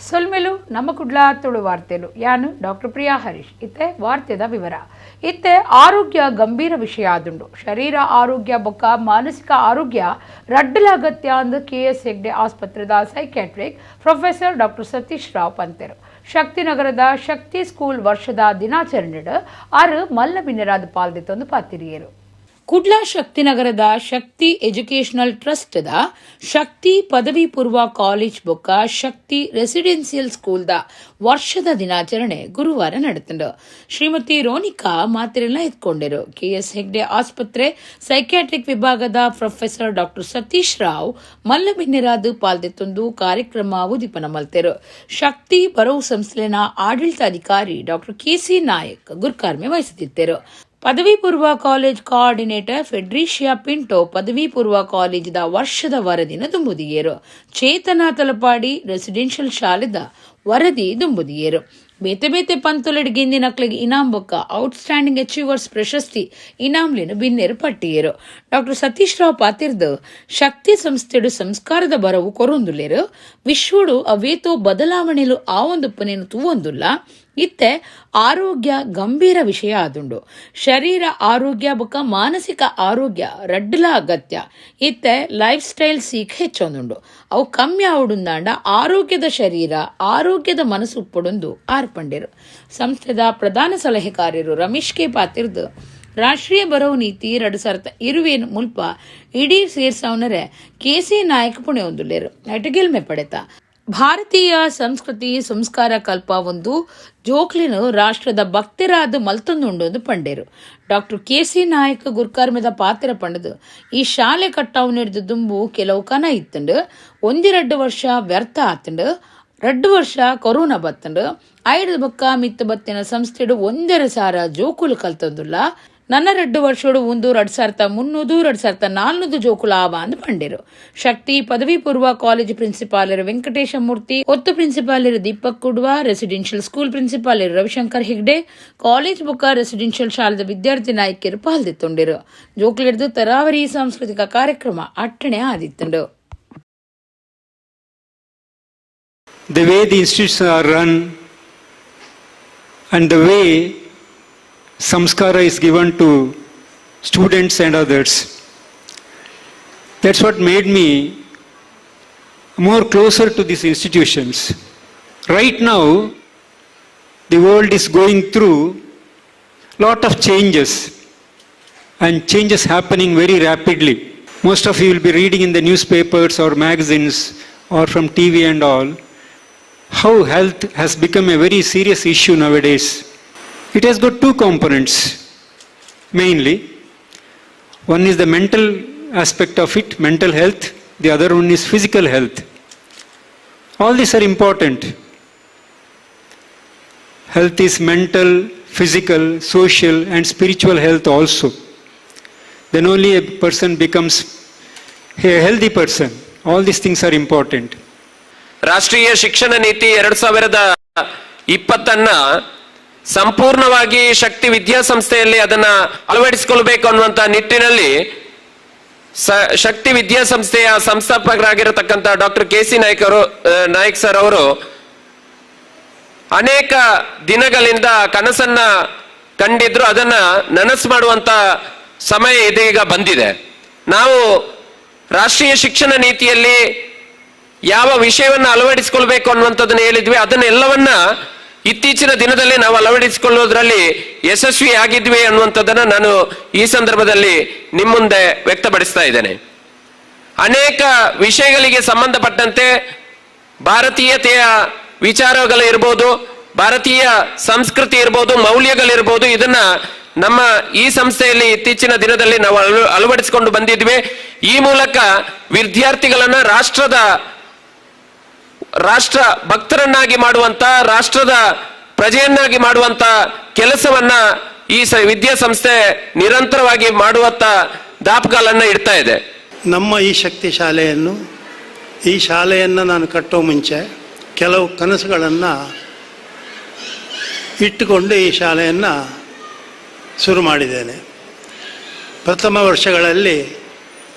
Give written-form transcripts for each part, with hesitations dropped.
ಸೊಲ್ಮೆಲು ನಮ್ಮ ಕುಡ್ಲ ತುಳು ವಾರ್ತೆಲು ಯಾನು ಡಾಕ್ಟರ್ ಪ್ರಿಯಾ ಹರೀಶ್. ಇತ್ತೆ ವಾರ್ತೆದ ವಿವರ. ಇತ್ತೆ ಆರೋಗ್ಯ ಗಂಭೀರ ವಿಷಯ ಆದುಂಡು. ಶರೀರ ಆರೋಗ್ಯ ಬೊಕ್ಕ ಮಾನಸಿಕ ಆರೋಗ್ಯ ರಡ್ಡಲ ಅಗತ್ಯ ಅಂದು ಕೆ.ಎಸ್. ಹೆಗ್ಡೆ ಆಸ್ಪತ್ರೆದ psychiatric professor doctor Satish Rao ಪಂತೆರು. ಶಕ್ತಿನಗರದ ಶಕ್ತಿ ಸ್ಕೂಲ್ ವರ್ಷದ ದಿನಾಚರಣೆಡ್ ಆರು ಮಲ್ಲ ಬಿನ್ನೆರಾದ ಪಾಲ್ದಿತ್ತೊಂದು ಪಾತಿರಿಯರು. ಕುಡ್ಲ ಶಕ್ತಿನಗರದ ಶಕ್ತಿ ಎಜುಕೇಷನಲ್ ಟ್ರಸ್ಟ್ ದ ಶಕ್ತಿ ಪದವಿ ಪೂರ್ವ ಕಾಲೇಜ್ ಬೊಕ್ಕ ಶಕ್ತಿ ರೆಸಿಡೆನ್ಸಿಯಲ್ ಸ್ಕೂಲ್ ದ ವರ್ಷದ ದಿನಾಚರಣೆ ಗುರುವಾರ ನಡೆತುಂಡು. ಶ್ರೀಮತಿ ರೋನಿಕಾ ಮಾತಿರೆಲ್ಲ ಎತ್ಕೊಂಡರು. ಕೆಎಸ್ ಹೆಗ್ಡೆ ಆಸ್ಪತ್ರೆ ಸೈಕ್ಯಾಟ್ರಿಕ್ ವಿಭಾಗದ ಪ್ರೊಫೆಸರ್ ಡಾಕ್ಟರ್ ಸತೀಶ್ ರಾವ್ ಮಲ್ಲಬಿನ್ನೆರಾದ್ ಪಾಲ್ದೆತ್ತೊಂದು ಕಾರ್ಯಕ್ರಮ ಉದಿಪನ ಮಲ್ತೆರು. ಶಕ್ತಿ ಬರವು ಸಂಸ್ಥೆನ ಆಡಳಿತಾಧಿಕಾರಿ ಡಾಕ್ಟರ್ ಕೆಸಿ ನಾಯಕ್ ಗುರ್ಕಾರ್ಮೆ ವಹಿಸುತ್ತಿದ್ದರು. ಪದವಿ ಪೂರ್ವ ಕಾಲೇಜ್ ಕೋಆರ್ಡಿನೇಟರ್ ಫೆಡ್ರಿಷಿಯಾ ಪಿಂಟೋ ಪದವಿ ಪೂರ್ವ ಕಾಲೇಜಿದ ವರ್ಷದ ವರದಿನ ದುಂಬುದಿಯೇರು. ಚೇತನ ತಲಪಾಡಿ ರೆಸಿಡೆನ್ಷಿಯಲ್ ಶಾಲೆದ ವರದಿ ದುಂಬುದಿಯೇರು. ಬೇತೆ ಬೇತೆ ಪಂತೊಲೆಡ್ ಗೆಂದಿನ ನಕ್ಲೆಗ್ ಇನಾಮ್ ಬೊಕ್ಕ ಔಟ್ ಸ್ಟ್ಯಾಂಡಿಂಗ್ ಅಚೀವರ್ಸ್ ಪ್ರಶಸ್ತಿ ಇನಾಮ್ಲಿನ ಬಿನ್ನೆರು ಪಟ್ಟಿಯೇರು. ಡಾಕ್ಟರ್ ಸತೀಶ್ ರಾವ್ ಪಾತಿರ್ದು ಶಕ್ತಿ ಸಂಸ್ಥೆಡು ಸಂಸ್ಕಾರದ ಬರವು ಕೊರೊಂದುಲ್ಲೆರು. ವಿಶ್ವಡು ಅವೇತೋ ಬದಲಾವಣೆಲು ಆವೊಂದುಪ್ಪನೇನು ತೂವೊಂದುಲ್ಲ. ಇತ್ತೆ ಆರೋಗ್ಯ ಗಂಭೀರ ವಿಷಯ ಆದುಂಡು. ಶರೀರ ಆರೋಗ್ಯ ಬೊಕ್ಕ ಮಾನಸಿಕ ಆರೋಗ್ಯ ರಡ್ಡಲ ಅಗತ್ಯ. ಇತ್ತೆ ಲೈಫ್ ಸ್ಟೈಲ್ ಸೀಕ್ ಹೆಚ್ಚೊಂದುಂಡು. ಅವು ಕಮ್ಮಿ ಆವುಡುಂದಾಂಡ ಆರೋಗ್ಯದ ಶರೀರ ಆರೋಗ್ಯದ ಮನಸ್ಸು ಉಪ್ಪುಡೊಂದು ಆರ್ಪಂಡೆರು. ಸಂಸ್ಥೆದ ಪ್ರಧಾನ ಸಲಹೆಗಾರರು ರಮೇಶ್ ಕೆ ಪಾತಿರ್ದು ರಾಷ್ಟ್ರೀಯ ಬರವು ನೀತಿ 2020 ಮುಲ್ಪ ಇಡೀ ಸೇರ್ಸಾವನರೆ ಕೆಸಿ ನಾಯಕ್ ಪುಣೆ ಹೊಂದುಲ್ಲೇರು ಗೆಲ್ಮೆ ಪಡೆತ. ಭಾರತೀಯ ಸಂಸ್ಕೃತಿ ಸಂಸ್ಕಾರ ಕಲ್ಪ ಒಂದು ಜೋಕ್ಲಿನು ರಾಷ್ಟ್ರದ ಭಕ್ತರಾದ ಮಲ್ತೊಂದುಂಡು ಪಂಡೇರು. ಡಾಕ್ಟರ್ ಕೆಸಿ ನಾಯಕ್ ಗುರ್ಕಾರ್ಮೆದ ಪಾತ್ರ ಪಂಡದು ಈ ಶಾಲೆ ಕಟ್ಟಾವು ಹಿಡಿದು ದುಂಬು ಕೆಲವು ಕನ ಇತ್ತಂಡು. ಒಂದಿರಡ್ಡು ವರ್ಷ ವ್ಯರ್ಥ ಆತಂಡು. 2 ವರ್ಷ ಕೊರೋನಾ ಬತ್ತಂಡು. ಐದು ಬೊಕ್ಕ ಮಿತ್ತ ಬತ್ತಿನ ಸಂಸ್ಥೆಡು 1.5 ಸಾವಿರ ಜೋಕುಲು ಕಲ್ತಂದುಲ್ಲ. ನನ್ನ 2 ವರ್ಷೋಡು ಒಂದು 2300 2400 ಜೋಕುಲು ಆವ ಅಂದ್ ಪಂಡೇರು. ಶಕ್ತಿ ಪದವಿ ಪೂರ್ವ ಕಾಲೇಜ್ ಪ್ರಿನ್ಸಿಪಾಲರು ವೆಂಕಟೇಶ ಮೂರ್ತಿ, ಒತ್ತು ಪ್ರಿನ್ಸಿಪಾಲರು ದೀಪಕ್ ಕುಡ್ವಾ, ರೆಸಿಡೆನ್ಷಿಯಲ್ ಸ್ಕೂಲ್ ಪ್ರಿನ್ಸಿಪಾಲರು ರವಿಶಂಕರ್ ಹೆಗ್ಡೆ, ಕಾಲೇಜ್ ಬೊಕ್ಕ ರೆಸಿಡೆನ್ಷಿಯಲ್ ಶಾಲೆದ ವಿದ್ಯಾರ್ಥಿ ನಾಯಕಿಯರು ಪಾಲ್ದಿತ್ತುಂಡಿರು. ಜೋಕ್ಲಿಡ್ದು ತರಾವರಿ ಸಾಂಸ್ಕೃತಿಕ ಕಾರ್ಯಕ್ರಮ ಅಟ್ಟಣೆ ಆದಿತ್ತುಂಡು. The way the institutions are run and the way samskara is given to students and others. That's what made me more closer to these institutions. Right now, the world is going through lot of changes and changes happening very rapidly. Most of you will be reading in the newspapers or magazines or from TV and all how health has become a very serious issue nowadays. It has got two components mainly. One is the mental aspect of it, mental health. The other one is physical health. All these are important. Health is mental, physical, social, and spiritual health also. Then only a person becomes a healthy person. All these things are important. ರಾಷ್ಟ್ರೀಯ ಶಿಕ್ಷಣ ನೀತಿ 2020ನ್ನ ಸಂಪೂರ್ಣವಾಗಿ ಶಕ್ತಿ ವಿದ್ಯಾಸಂಸ್ಥೆಯಲ್ಲಿ ಅದನ್ನ ಅಳವಡಿಸಿಕೊಳ್ಬೇಕು ಅನ್ನುವಂತ ನಿಟ್ಟಿನಲ್ಲಿ ಶಕ್ತಿ ವಿದ್ಯಾಸಂಸ್ಥೆಯ ಸಂಸ್ಥಾಪಕರಾಗಿರತಕ್ಕಂಥ ಡಾಕ್ಟರ್ ಕೆ ಸಿ ನಾಯ್ಕ್ ಅವರು, ನಾಯ್ಕ್ ಸರ್ ಅವರು ಅನೇಕ ದಿನಗಳಿಂದ ಕನಸನ್ನ ಕಂಡಿದ್ರು. ಅದನ್ನ ನನಸು ಮಾಡುವಂತ ಸಮಯ ಇದೀಗ ಬಂದಿದೆ. ನಾವು ರಾಷ್ಟ್ರೀಯ ಶಿಕ್ಷಣ ನೀತಿಯಲ್ಲಿ ಯಾವ ವಿಷಯವನ್ನ ಅಳವಡಿಸಿಕೊಳ್ಬೇಕು ಅನ್ನುವಂಥದ್ದನ್ನ ಹೇಳಿದ್ವಿ, ಅದನ್ನೆಲ್ಲವನ್ನ ಇತ್ತೀಚಿನ ದಿನದಲ್ಲಿ ನಾವು ಅಳವಡಿಸಿಕೊಳ್ಳುವುದರಲ್ಲಿ ಯಶಸ್ವಿ ಆಗಿದ್ವಿ ಅನ್ನುವಂಥದ್ದನ್ನ ನಾನು ಈ ಸಂದರ್ಭದಲ್ಲಿ ನಿಮ್ಮ ಮುಂದೆ ವ್ಯಕ್ತಪಡಿಸ್ತಾ ಇದ್ದೇನೆ. ಅನೇಕ ವಿಷಯಗಳಿಗೆ ಸಂಬಂಧಪಟ್ಟಂತೆ ಭಾರತೀಯತೆಯ ವಿಚಾರಗಳು ಇರ್ಬೋದು, ಭಾರತೀಯ ಸಂಸ್ಕೃತಿ ಇರ್ಬೋದು, ಮೌಲ್ಯಗಳಿರ್ಬೋದು, ಇದನ್ನ ನಮ್ಮ ಈ ಸಂಸ್ಥೆಯಲ್ಲಿ ಇತ್ತೀಚಿನ ದಿನದಲ್ಲಿ ನಾವು ಅಳವಡಿಸಿಕೊಂಡು ಬಂದಿದ್ವಿ. ಈ ಮೂಲಕ ವಿದ್ಯಾರ್ಥಿಗಳನ್ನ ರಾಷ್ಟ್ರ ಭಕ್ತರನ್ನಾಗಿ ಮಾಡುವಂತ, ರಾಷ್ಟ್ರದ ಪ್ರಜೆಯನ್ನಾಗಿ ಮಾಡುವಂತ ಕೆಲಸವನ್ನ ಈ ವಿದ್ಯಾಸಂಸ್ಥೆ ನಿರಂತರವಾಗಿ ಮಾಡುವತ್ತ ದಾಪುಗಾಲನ್ನ ಇಡ್ತಾ ಇದೆ. ನಮ್ಮ ಈ ಶಕ್ತಿ ಶಾಲೆಯನ್ನು, ಈ ಶಾಲೆಯನ್ನು ನಾನು ಕಟ್ಟೋ ಮುಂಚೆ ಕೆಲವು ಕನಸುಗಳನ್ನು ಇಟ್ಟುಕೊಂಡು ಈ ಶಾಲೆಯನ್ನು ಶುರು ಮಾಡಿದ್ದೇನೆ. ಪ್ರಥಮ ವರ್ಷಗಳಲ್ಲಿ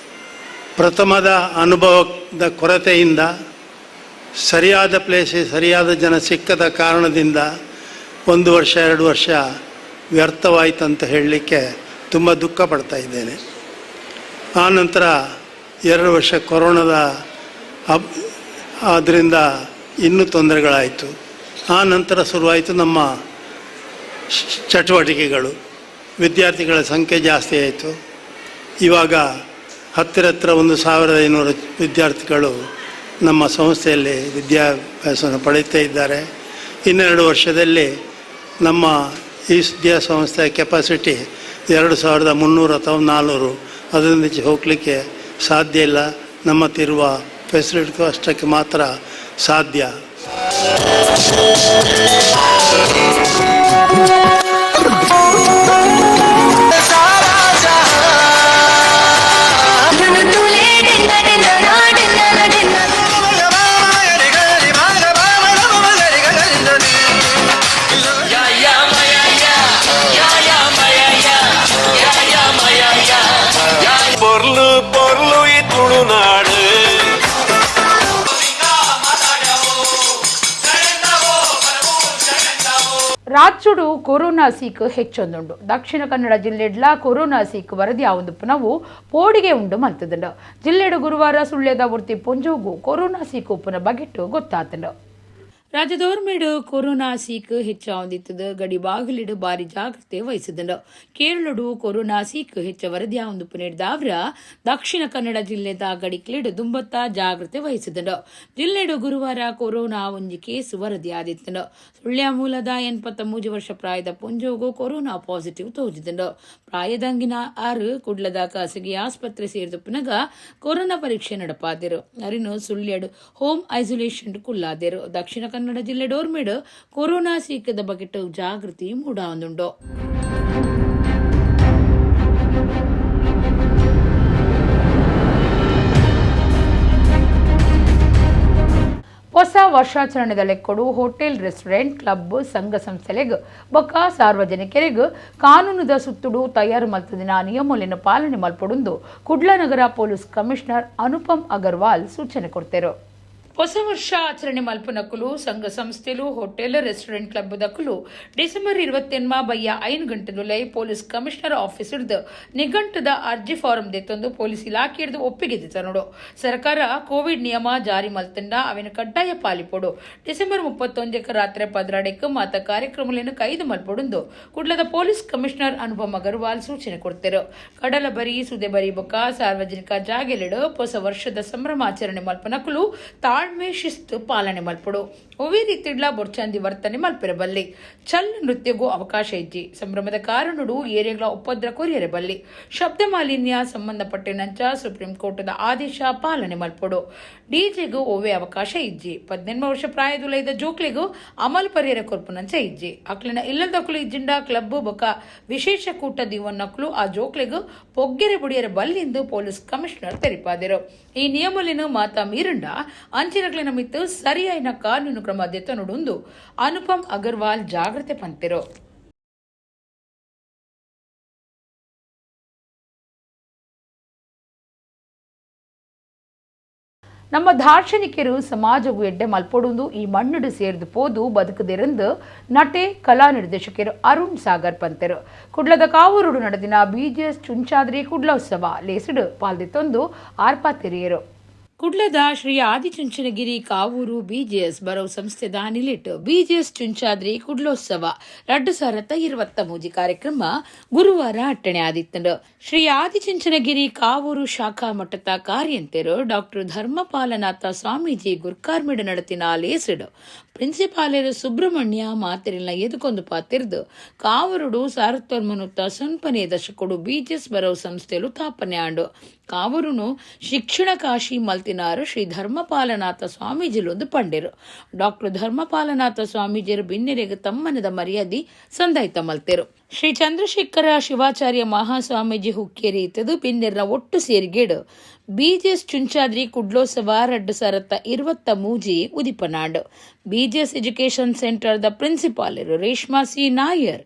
ಪ್ರಥಮದ ಅನುಭವದ ಕೊರತೆಯಿಂದ ಸರಿಯಾದ ಪ್ಲೇಸ್ ಸರಿಯಾದ ಜನ ಸಿಕ್ಕದ ಕಾರಣದಿಂದ 1 ವರ್ಷ 2 ವರ್ಷ ವ್ಯರ್ಥವಾಯಿತಂತ ಹೇಳಲಿಕ್ಕೆ ತುಂಬ ದುಃಖ ಪಡ್ತಾ ಇದ್ದೇನೆ. ಆ ನಂತರ 2 ವರ್ಷ ಕೊರೋನಾದ ಆದ್ದರಿಂದ ಇನ್ನೂ ತೊಂದರೆಗಳಾಯಿತು. ಆ ನಂತರ ಶುರುವಾಯಿತು ನಮ್ಮ ಚಟುವಟಿಕೆಗಳು. ವಿದ್ಯಾರ್ಥಿಗಳ ಸಂಖ್ಯೆ ಜಾಸ್ತಿ ಆಯಿತು. ಇವಾಗ ಹತ್ತಿರ ಹತ್ತಿರ 1500 ವಿದ್ಯಾರ್ಥಿಗಳು ನಮ್ಮ ಸಂಸ್ಥೆಯಲ್ಲಿ ವಿದ್ಯಾಭ್ಯಾಸವನ್ನು ಪಡೆಯುತ್ತಾ ಇದ್ದಾರೆ. ಇನ್ನೆರಡು ವರ್ಷದಲ್ಲಿ ನಮ್ಮ ಈ ವಿದ್ಯಾಸಂಸ್ಥೆಯ ಕೆಪಾಸಿಟಿ 2300 ಅಥವಾ 400, ಅದರಿಂದ ಹೆಚ್ಚು ಹೋಗಲಿಕ್ಕೆ ಸಾಧ್ಯ ಇಲ್ಲ. ನಮ್ಮತ್ತಿರುವ ಫೆಸಿಲಿಟಿ ಅಷ್ಟಕ್ಕೆ ಮಾತ್ರ ಸಾಧ್ಯ. ರಾಜ್ಯಡು corona seek ಹೆಚ್ಚೊಂದುಂಡು. Dakshina Kannada ಜಿಲ್ಲೆಡ್ಲ corona seek ವರದಿ ಆವೊಂದು ಪುನವು ಪೋಡಿಗೆ ಉಂಡು ಮಲ್ತದುಂಡು. ಜಿಲ್ಲೆಡು ಗುರುವಾರ ಸುಳ್ಯದ ವೃತ್ತಿ ಪೊಂಜೋಗು ಕೊರೋನಾ ಸೀಕು ಉಪ್ಪುನ ಬಗೆಟ್ಟು ಗೊತ್ತಾತುಂಡು. ರಾಜ್ಯದೋರ್ಮೇಡು ಕೊರೋನಾ ಸೀಕು ಹೆಚ್ಚಾವೊಂದಿತ್ತದು. ಗಡಿ ಬಾಗಿಲಿಡು ಬಾರಿ ಜಾಗ್ರತೆ ವಹಿಸಿದುಂಡು. ಕೇರಳಡು ಕೊರೋನಾ ಸೀಕು ಹೆಚ್ಚ ವರದಿ ಆವೊಂದು ಪುನೆಡ್ದಾವ್ರ ದಕ್ಷಿಣ ಕನ್ನಡ ಜಿಲ್ಲೆದ ಗಡಿಕ್ಲಿಡು ದುಂಬತ್ತ ಜಾಗ್ರತೆ ವಹಿಸಿದುಂಡು. ಜಿಲ್ಲೆಡು ಗುರುವಾರ ಕೊರೋನಾ ಒಂಜಿ ಕೇಸ್ ವರದಿ ಆದಿತ್ತುಂಡು. ಸುಳ್ಯ ಮೂಲದ 83 ವರ್ಷ ಪ್ರಾಯದ ಪೊಂಜೋಗು ಕೊರೋನಾ ಪಾಸಿಟಿವ್ ತೋಜಿದುಂಡು. ಪ್ರಾಯದಂಗಿನ 6 ಕುಡ್ಲದ ಖಾಸಗಿ ಆಸ್ಪತ್ರೆ ಸೇರಿದ ಪುನಗ ಕೊರೋನಾ ಪರೀಕ್ಷೆ ನಡಪಾದಿರು. ಅರಿನು ಸುಳ್ಯಡು ಹೋಮ್ ಐಸೋಲೇಷನ್ ಕುಲ್ಲಾದಿರು. ದಕ್ಷಿಣ ಕನ್ನಡ ಜಿಲ್ಲೆ ಡೋರ್ಮೇಡು ಕೊರೋನಾ ಸೀಕದ ಬಗೆಟ್ಟು ಜಾಗೃತಿ ಮೂಡಾವೊಂದುಂಡು. ಹೊಸ ವರ್ಷಾಚರಣೆದ ಲೆಕ್ಕಡು ಹೋಟೆಲ್, ರೆಸ್ಟೋರೆಂಟ್, ಕ್ಲಬ್, ಸಂಘ ಸಂಸ್ಥೆಲೆಗ್ ಬೊಕ್ಕ ಸಾರ್ವಜನಿಕರಿಗ್ ಕಾನೂನುದ ಸುತ್ತುಡು ತಯಾರು ಮಲ್ತದಿನ ನಿಯಮಲೆನ್ ಪಾಲನೆ ಮಲ್ಪೊಡುಂದು ಕುಡ್ಲ ನಗರ ಪೊಲೀಸ್ ಕಮಿಷನರ್ ಅನುಪಮ್ ಅಗರ್ವಾಲ್ ಸೂಚನೆ ಕೊಡ್ತೇರು. ಹೊಸ ವರ್ಷ ಆಚರಣೆ ಮಲ್ಪನಕುಲು ಸಂಘ ಸಂಸ್ಥೆಲು, ಹೋಟೆಲ್, ರೆಸ್ಟೋರೆಂಟ್, ಕ್ಲಬ್ ದಕುಲು ಡಿಸೆಂಬರ್ 28 ಬಯ್ಯ 5 ಗಂಟೆದುಲೈ ಪೊಲೀಸ್ ಕಮಿಷನರ್ ಆಫೀಸ್ ಹಿಡಿದು ನಿಘಂಟದ ಅರ್ಜಿ ಫಾರಂ ದೆತ್ತೊಂದು ಪೊಲೀಸ್ ಇಲಾಖೆ ಹಿಡಿದು ಒಪ್ಪಿಗೆ ನೋಡು. ಸರ್ಕಾರ ಕೋವಿಡ್ ನಿಯಮ ಜಾರಿ ಮಲ್ತಂಡ ಅವಿನ ಕಡ್ಡಾಯ ಪಾಲಿಪೊಡು. ಡಿಸೆಂಬರ್ 31 ರಾತ್ರಿ 12 ಮಾತ ಕಾರ್ಯಕ್ರಮಗಳನ್ನು ಕೈದು ಮಲ್ಪೊಡುಂದು ಕುಡ್ಲದ ಪೊಲೀಸ್ ಕಮಿಷನರ್ ಅನುಪಮ್ ಅಗರ್ವಾಲ್ ಸೂಚನೆ ಕೊಡ್ತೇರು. ಕಡಲ ಬರಿ, ಸುದೆ ಬರಿ ಬೊಕ್ಕ ಸಾರ್ವಜನಿಕ ಜಾಗೆಲೆಡು ಹೊಸ ವರ್ಷದ ಸಂಭ್ರಮಾಚರಣೆ ಮಲ್ಪನಕುಲು ತಾಳ್ಮೆ ಶಿಸ್ತು ಪಾಲನೆ ಮಲ್ಪಡು. ಒವೇ ರೀತಿಡ್ಲ ಬೊರ್ಚಾಂದಿ ವರ್ತನೆ ಮಲ್ಪಿರಬಲ್ಲಿ. ಚಲ್ ನೃತ್ಯಗೂ ಅವಕಾಶ ಇಜ್ಜಿ. ಸಂಭ್ರಮದ ಕಾರಣಡು ಏರಿಯಾಗಳ ಉಪದ್ರ ಕೊರಿಯರಬಲ್ಲಿ. ಶಬ್ದ ಮಾಲಿನ್ಯ ಸಂಬಂಧಪಟ್ಟಿನಂಚ ಸುಪ್ರೀಂ ಕೋರ್ಟದ ಆದೇಶ ಪಾಲನೆ ಮಲ್ಪಡು. ಡಿಜೆಗೂ ಒವೇ ಅವಕಾಶ ಇಜ್ಜಿ. 18 ವರ್ಷ ಪ್ರಾಯದುಲೈದ ಜೋಕ್ಲಿಗೂ ಅಮಲ್ ಪರಿಯರ ಕೊರ್ಪುನಂಚ ಇಜ್ಜಿ. ಅಕ್ಲಿನ ಇಲ್ಲದಕ್ಲು ಇಜ್ಜಿಂಡ ಕ್ಲಬ್ ಬೊಕ ವಿಶೇಷ ಕೂಟ ದಿವನ್ನಕ್ಲು ಆ ಜೋಕ್ಲಿಗೂ ಪೊಗ್ಗೆರೆ ಬುಡಿಯರ ಬಲ್ಲಿಂದು ಪೊಲೀಸ್ ಕಮಿಷನರ್ ತೆರಿಪಾದರು. ಈ ನಿಯಮಲಿನ ಮಾತಾ ಮೀರಂಡ ಅಂಚಿನಕ್ಲಿನ ಮಿತ್ತು ಸರಿಯಾಯಿನ ಕಾನೂನು ಕ್ರಮ ದೆತ್ತೊನುಡುಂದು ಅನುಪಮ್ ಅಗರ್ವಾಲ್ ಜಾಗ್ರತೆ ಪಂತೆರು. ನಮ್ಮ ದಾರ್ಶನಿಕರು ಸಮಾಜವು ಎಡ್ಡೆ ಮಲ್ಪೊಡುಂದು ಈ ಮಣ್ಣುಡು ಸೇರ್ದು ಪೋದು ಬದುಕದಿರಂದು ನಟೆ ಕಲಾ ನಿರ್ದೇಶಕರು ಅರುಣ್ ಸಾಗರ್ ಪಂತೆರು. ಕುಡ್ಲದ ಕಾವೂರುಡು ನಡೆದಿನ ಬಿಜೆಎಸ್ ಚುಂಚಾದ್ರಿ ಕುಡ್ಲೋತ್ಸವ ಲೇಸುಡು ಪಾಲ್ದಿತ್ತೊಂದು ಆರ್ಪಾತೆರಿಯರು. ಕುಡ್ಲದ ಶ್ರೀ ಆದಿಚುಂಚನಗಿರಿ ಕಾವೂರು ಬಿಜೆಎಸ್ ಬರವು ಸಂಸ್ಥೆದ ನಿಲಿಟ್ ಬಿಜೆಎಸ್ ಚುಂಚಾದ್ರಿ ಕುಡ್ಲೋತ್ಸವ 2023 ಕಾರ್ಯಕ್ರಮ ಗುರುವಾರ ಅಟ್ಟಣೆ ಆದಿತ್ತಂಡು. ಶ್ರೀ ಆದಿಚುಂಚನಗಿರಿ ಕಾವೂರು ಶಾಖಾ ಮಠದ ಕಾರ್ಯಂತೆರು ಡಾಕ್ಟರ್ ಧರ್ಮಪಾಲನಾಥ ಸ್ವಾಮೀಜಿ ಗುರ್ಕಾರ್ಮಿಡ ನಡತಿನ ಲೇಸಿಡು ಪ್ರಿನ್ಸಿಪಾಲರು ಸುಬ್ರಹ್ಮಣ್ಯ ಮಾತಿರಿಲ್ಲ ಎದುಕೊಂದು ಪಾತಿರ್ದು ಕಾವೂರುಡು ಸಾರತ್ವರ್ಮನುತ್ತ ಸೊನ್ಪನೆ ದಶಕೊಡು ಬಿಜೆಎಸ್ ಬರವು ಸಂಸ್ಥೆಲು ತಾಪನೆ ಆಂಡು. ಕಾವೂರುನು ಶಿಕ್ಷಣ ಕಾಶಿ ಮಲ್ತಿನಾರು ಶ್ರೀ ಧರ್ಮಪಾಲನಾಥ ಸ್ವಾಮೀಜಿಲೊಂದು ಪಂಡೆರು. ಡಾಕ್ಟರ್ ಧರ್ಮಪಾಲನಾಥ ಸ್ವಾಮೀಜಿಯರು ಬಿನ್ನೆರೆಗೆ ತಮ್ಮನದ ಮರ್ಯಾದೆ ಸಂದಾಯ್ತ ಮಲ್ತೆರು. Shri Chandrashekhara Shivacharya Mahaswamiji Hukkeri ಇತ್ತದು ಬಿನ್ನೆರ್ನ ಒಟ್ಟು ಸೇರಿಗೇಡು ಬಿಜೆಎಸ್ ಚುಂಚಾದ್ರಿ ಕುಡ್ಲೋತ್ಸವ 2023 ಉದಿಪನಾಂಡು. BJS education centre the ಪ್ರಿನ್ಸಿಪಾಲರು ರೇಷ್ಮಾ C Nair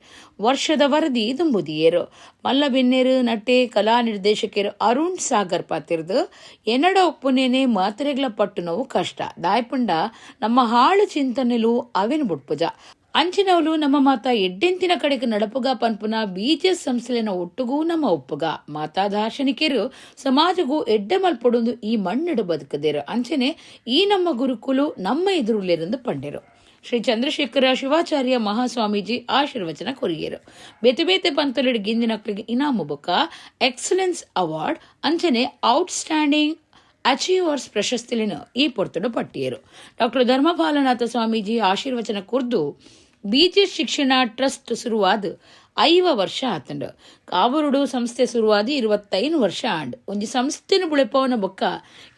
ವರ್ಷದ ವರದಿ ದುಂಬುದಿಯೇರು. ಮಲ್ಲ ಬಿನ್ನೆರು ನಟೆ ಕಲಾ ನಿರ್ದೇಶಕರು ಅರುಣ್ ಸಾಗರ್ ಪಾತಿರ್ದು ಎನ್ನಡ ಒಪ್ಪುನೇನೆ ಮಾತ್ರೆಗಳ ಪಟ್ಟು ನೋವು ಕಷ್ಟ ದಾಯಪುಂಡ ನಮ್ಮ ಹಾಳು ಚಿಂತನೆಲು ಅವೆನ್ ಬುಟ್ಪುಜ ಅಂಚಿನವಲು ನಮ್ಮ ಮಾತ ಎಡ್ಡೆಂತಿನ ಕಡೆಗೆ ನಡಪುಗ ಪನ್ಪುನ ಬಿಜೆಎಸ್ ಸಂಸ್ಥೆಲಿನ ಒಟ್ಟುಗೂ ನಮ್ಮ ಒಪ್ಪುಗ ಮಾತಾ ದಾರ್ಶನಿಕರು ಸಮಾಜಗೂ ಎಡ್ಡೆ ಮಲ್ಪೊಡೊಂದು ಈ ಮಣ್ಣೆಡು ಬದುಕದೇರು ಅಂಚನೆ ಈ ನಮ್ಮ ಗುರುಕುಲು ನಮ್ಮ ಎದುರುಲೇರೆಂದು ಪಂಡೆರು. ಶ್ರೀ ಚಂದ್ರಶೇಖರ ಶಿವಾಚಾರ್ಯ ಮಹಾಸ್ವಾಮೀಜಿ ಆಶೀರ್ವಚನ ಕೊರಿಯರು. ಬೇತೆ ಬೇತೆ ಪಂತಲಿಡ್ ಗಿಂದಿನಕ್ಲಿಗೆ ಇನಾಮು ಬೊಕ್ಕ ಎಕ್ಸಲೆನ್ಸ್ ಅವಾರ್ಡ್ ಅಂಚನೆ ಔಟ್ಸ್ಟ್ಯಾಂಡಿಂಗ್ ಅಚೀವರ್ಸ್ ಪ್ರಶಸ್ತಿಲಿನ ಈ ಪೊರ್ತುಡು ಪಟ್ಟಿಯರು. ಡಾಕ್ಟರ್ ಧರ್ಮಪಾಲನಾಥ ಸ್ವಾಮೀಜಿ ಆಶೀರ್ವಚನ ಕುರ್ದು ಬಿಜೆ ಶಿಕ್ಷಣ ಟ್ರಸ್ಟ್ ಶುರುವಾದ 5 ವರ್ಷ ಆತಂಡು. ಕಾವರುಡು ಸಂಸ್ಥೆ ಶುರುವಾದ 25 ವರ್ಷ ಆಂಡ್. ಒಂಜಿ ಸಂಸ್ಥೆನು ಬುಳೆಪವನ ಬೊಕ್ಕ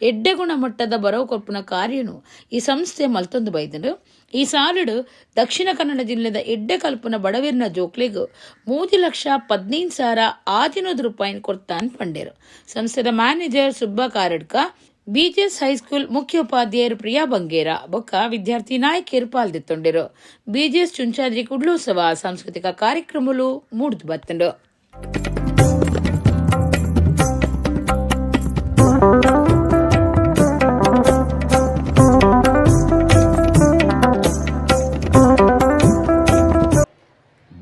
ಎಡ್ಡೆ ಗುಣಮಟ್ಟದ ಬರವು ಕೊರ್ಪುನ ಕಾರ್ಯನು ಈ ಸಂಸ್ಥೆ ಮಲ್ತೊಂದು ಬೈದಂಡು. ಈ ಸಾಲುಡು ದಕ್ಷಿಣ ಕನ್ನಡ ಜಿಲ್ಲೆದ ಎಡ್ಡೆ ಕಲ್ಪನ ಬಡವಿರ್ನ ಜೋಕ್ಲೆಗ್ 3,15,600 ರೂಪಾಯಿನ ಕೊರ್ತಾನ್ ಪಂಡೇರು. ಸಂಸ್ಥೆದ manager Subba Karadka, BJS high school ಮುಖ್ಯೋಪಾಧ್ಯಾಯರು Priya Bangera ಬೊಕ್ಕ ವಿದ್ಯಾರ್ಥಿ ನಾಯಕಿಯರು ಪಾಲ್ದಿತ್ತೊಂಡಿರು. ಬಿಜೆಎಸ್ ಚುಂಚಾದ್ರಿ ಕುಡ್ಲೋತ್ಸವ ಸಾಂಸ್ಕೃತಿಕ ಕಾರ್ಯಕ್ರಮಲು ಮೂಡ್ದು ಬತ್ತಂಡು.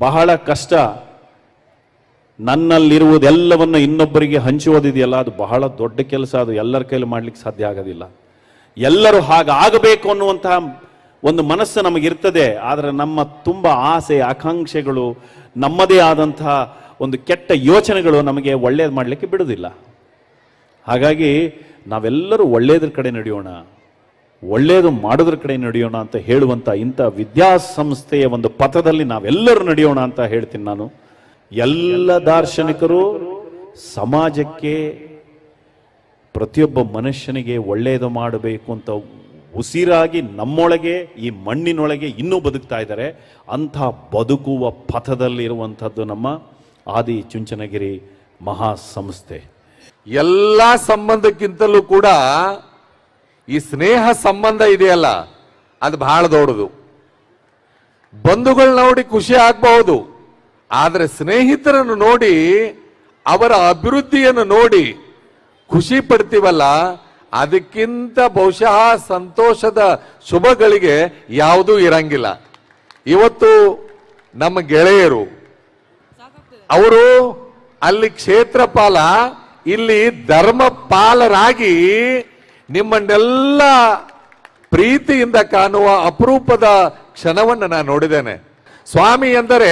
ಬಹಳ ಕಷ್ಟ. ನನ್ನಲ್ಲಿರುವುದೆಲ್ಲವನ್ನು ಇನ್ನೊಬ್ಬರಿಗೆ ಹಂಚುವುದಿದೆಯಲ್ಲ, ಅದು ಬಹಳ ದೊಡ್ಡ ಕೆಲಸ. ಅದು ಎಲ್ಲರ ಕೈಲಿ ಮಾಡ್ಲಿಕ್ಕೆ ಸಾಧ್ಯ ಆಗೋದಿಲ್ಲ. ಎಲ್ಲರೂ ಹಾಗಾಗಬೇಕು ಅನ್ನುವಂತಹ ಒಂದು ಮನಸ್ಸು ನಮಗಿರ್ತದೆ. ಆದರೆ ನಮ್ಮ ತುಂಬ ಆಸೆ ಆಕಾಂಕ್ಷೆಗಳು, ನಮ್ಮದೇ ಆದಂತಹ ಒಂದು ಕೆಟ್ಟ ಯೋಚನೆಗಳು ನಮಗೆ ಒಳ್ಳೇದು ಮಾಡಲಿಕ್ಕೆ ಬಿಡುವುದಿಲ್ಲ. ಹಾಗಾಗಿ ನಾವೆಲ್ಲರೂ ಒಳ್ಳೇದ್ರ ಕಡೆ ನಡೆಯೋಣ, ಒಳ್ಳೇದು ಮಾಡೋದ್ರ ಕಡೆ ನಡೆಯೋಣ ಅಂತ ಹೇಳುವಂಥ ಇಂಥ ವಿದ್ಯಾಸಂಸ್ಥೆಯ ಒಂದು ಪಥದಲ್ಲಿ ನಾವೆಲ್ಲರೂ ನಡೆಯೋಣ ಅಂತ ಹೇಳ್ತೀನಿ ನಾನು. ಎಲ್ಲ ದಾರ್ಶನಿಕರು ಸಮಾಜಕ್ಕೆ, ಪ್ರತಿಯೊಬ್ಬ ಮನುಷ್ಯನಿಗೆ ಒಳ್ಳೆಯದು ಮಾಡಬೇಕು ಅಂತ ಉಸಿರಾಗಿ ನಮ್ಮೊಳಗೆ, ಈ ಮಣ್ಣಿನೊಳಗೆ ಇನ್ನೂ ಬದುಕ್ತಾ ಇದ್ದಾರೆ. ಅಂಥ ಬದುಕುವ ಪಥದಲ್ಲಿರುವಂಥದ್ದು ನಮ್ಮ ಆದಿ ಚುಂಚನಗಿರಿ ಮಹಾಸಂಸ್ಥೆ. ಎಲ್ಲ ಸಂಬಂಧಕ್ಕಿಂತಲೂ ಕೂಡ ಈ ಸ್ನೇಹ ಸಂಬಂಧ ಇದೆಯಲ್ಲ, ಅದು ಬಹಳ ದೊಡ್ಡದು. ಬಂಧುಗಳನ್ನ ನೋಡಿ ಖುಷಿ ಆಗಬಹುದು, ಆದರೆ ಸ್ನೇಹಿತರನ್ನು ನೋಡಿ, ಅವರ ಅಭಿವೃದ್ಧಿಯನ್ನು ನೋಡಿ ಖುಷಿ ಪಡ್ತೀವಲ್ಲ, ಅದಕ್ಕಿಂತ ಬಹುಶಃ ಸಂತೋಷದ ಶುಭಗಳಿಗೆ ಯಾವುದೂ ಇರಂಗಿಲ್ಲ. ಇವತ್ತು ನಮ್ಮ ಗೆಳೆಯರು ಅವರು ಅಲ್ಲಿ ಕ್ಷೇತ್ರಪಾಲ, ಇಲ್ಲಿ ಧರ್ಮಪಾಲರಾಗಿ ನಿಮ್ಮನ್ನೆಲ್ಲ ಪ್ರೀತಿಯಿಂದ ಕಾಣುವ ಅಪರೂಪದ ಕ್ಷಣವನ್ನು ನಾನು ನೋಡಿದ್ದೇನೆ. ಸ್ವಾಮಿ ಎಂದರೆ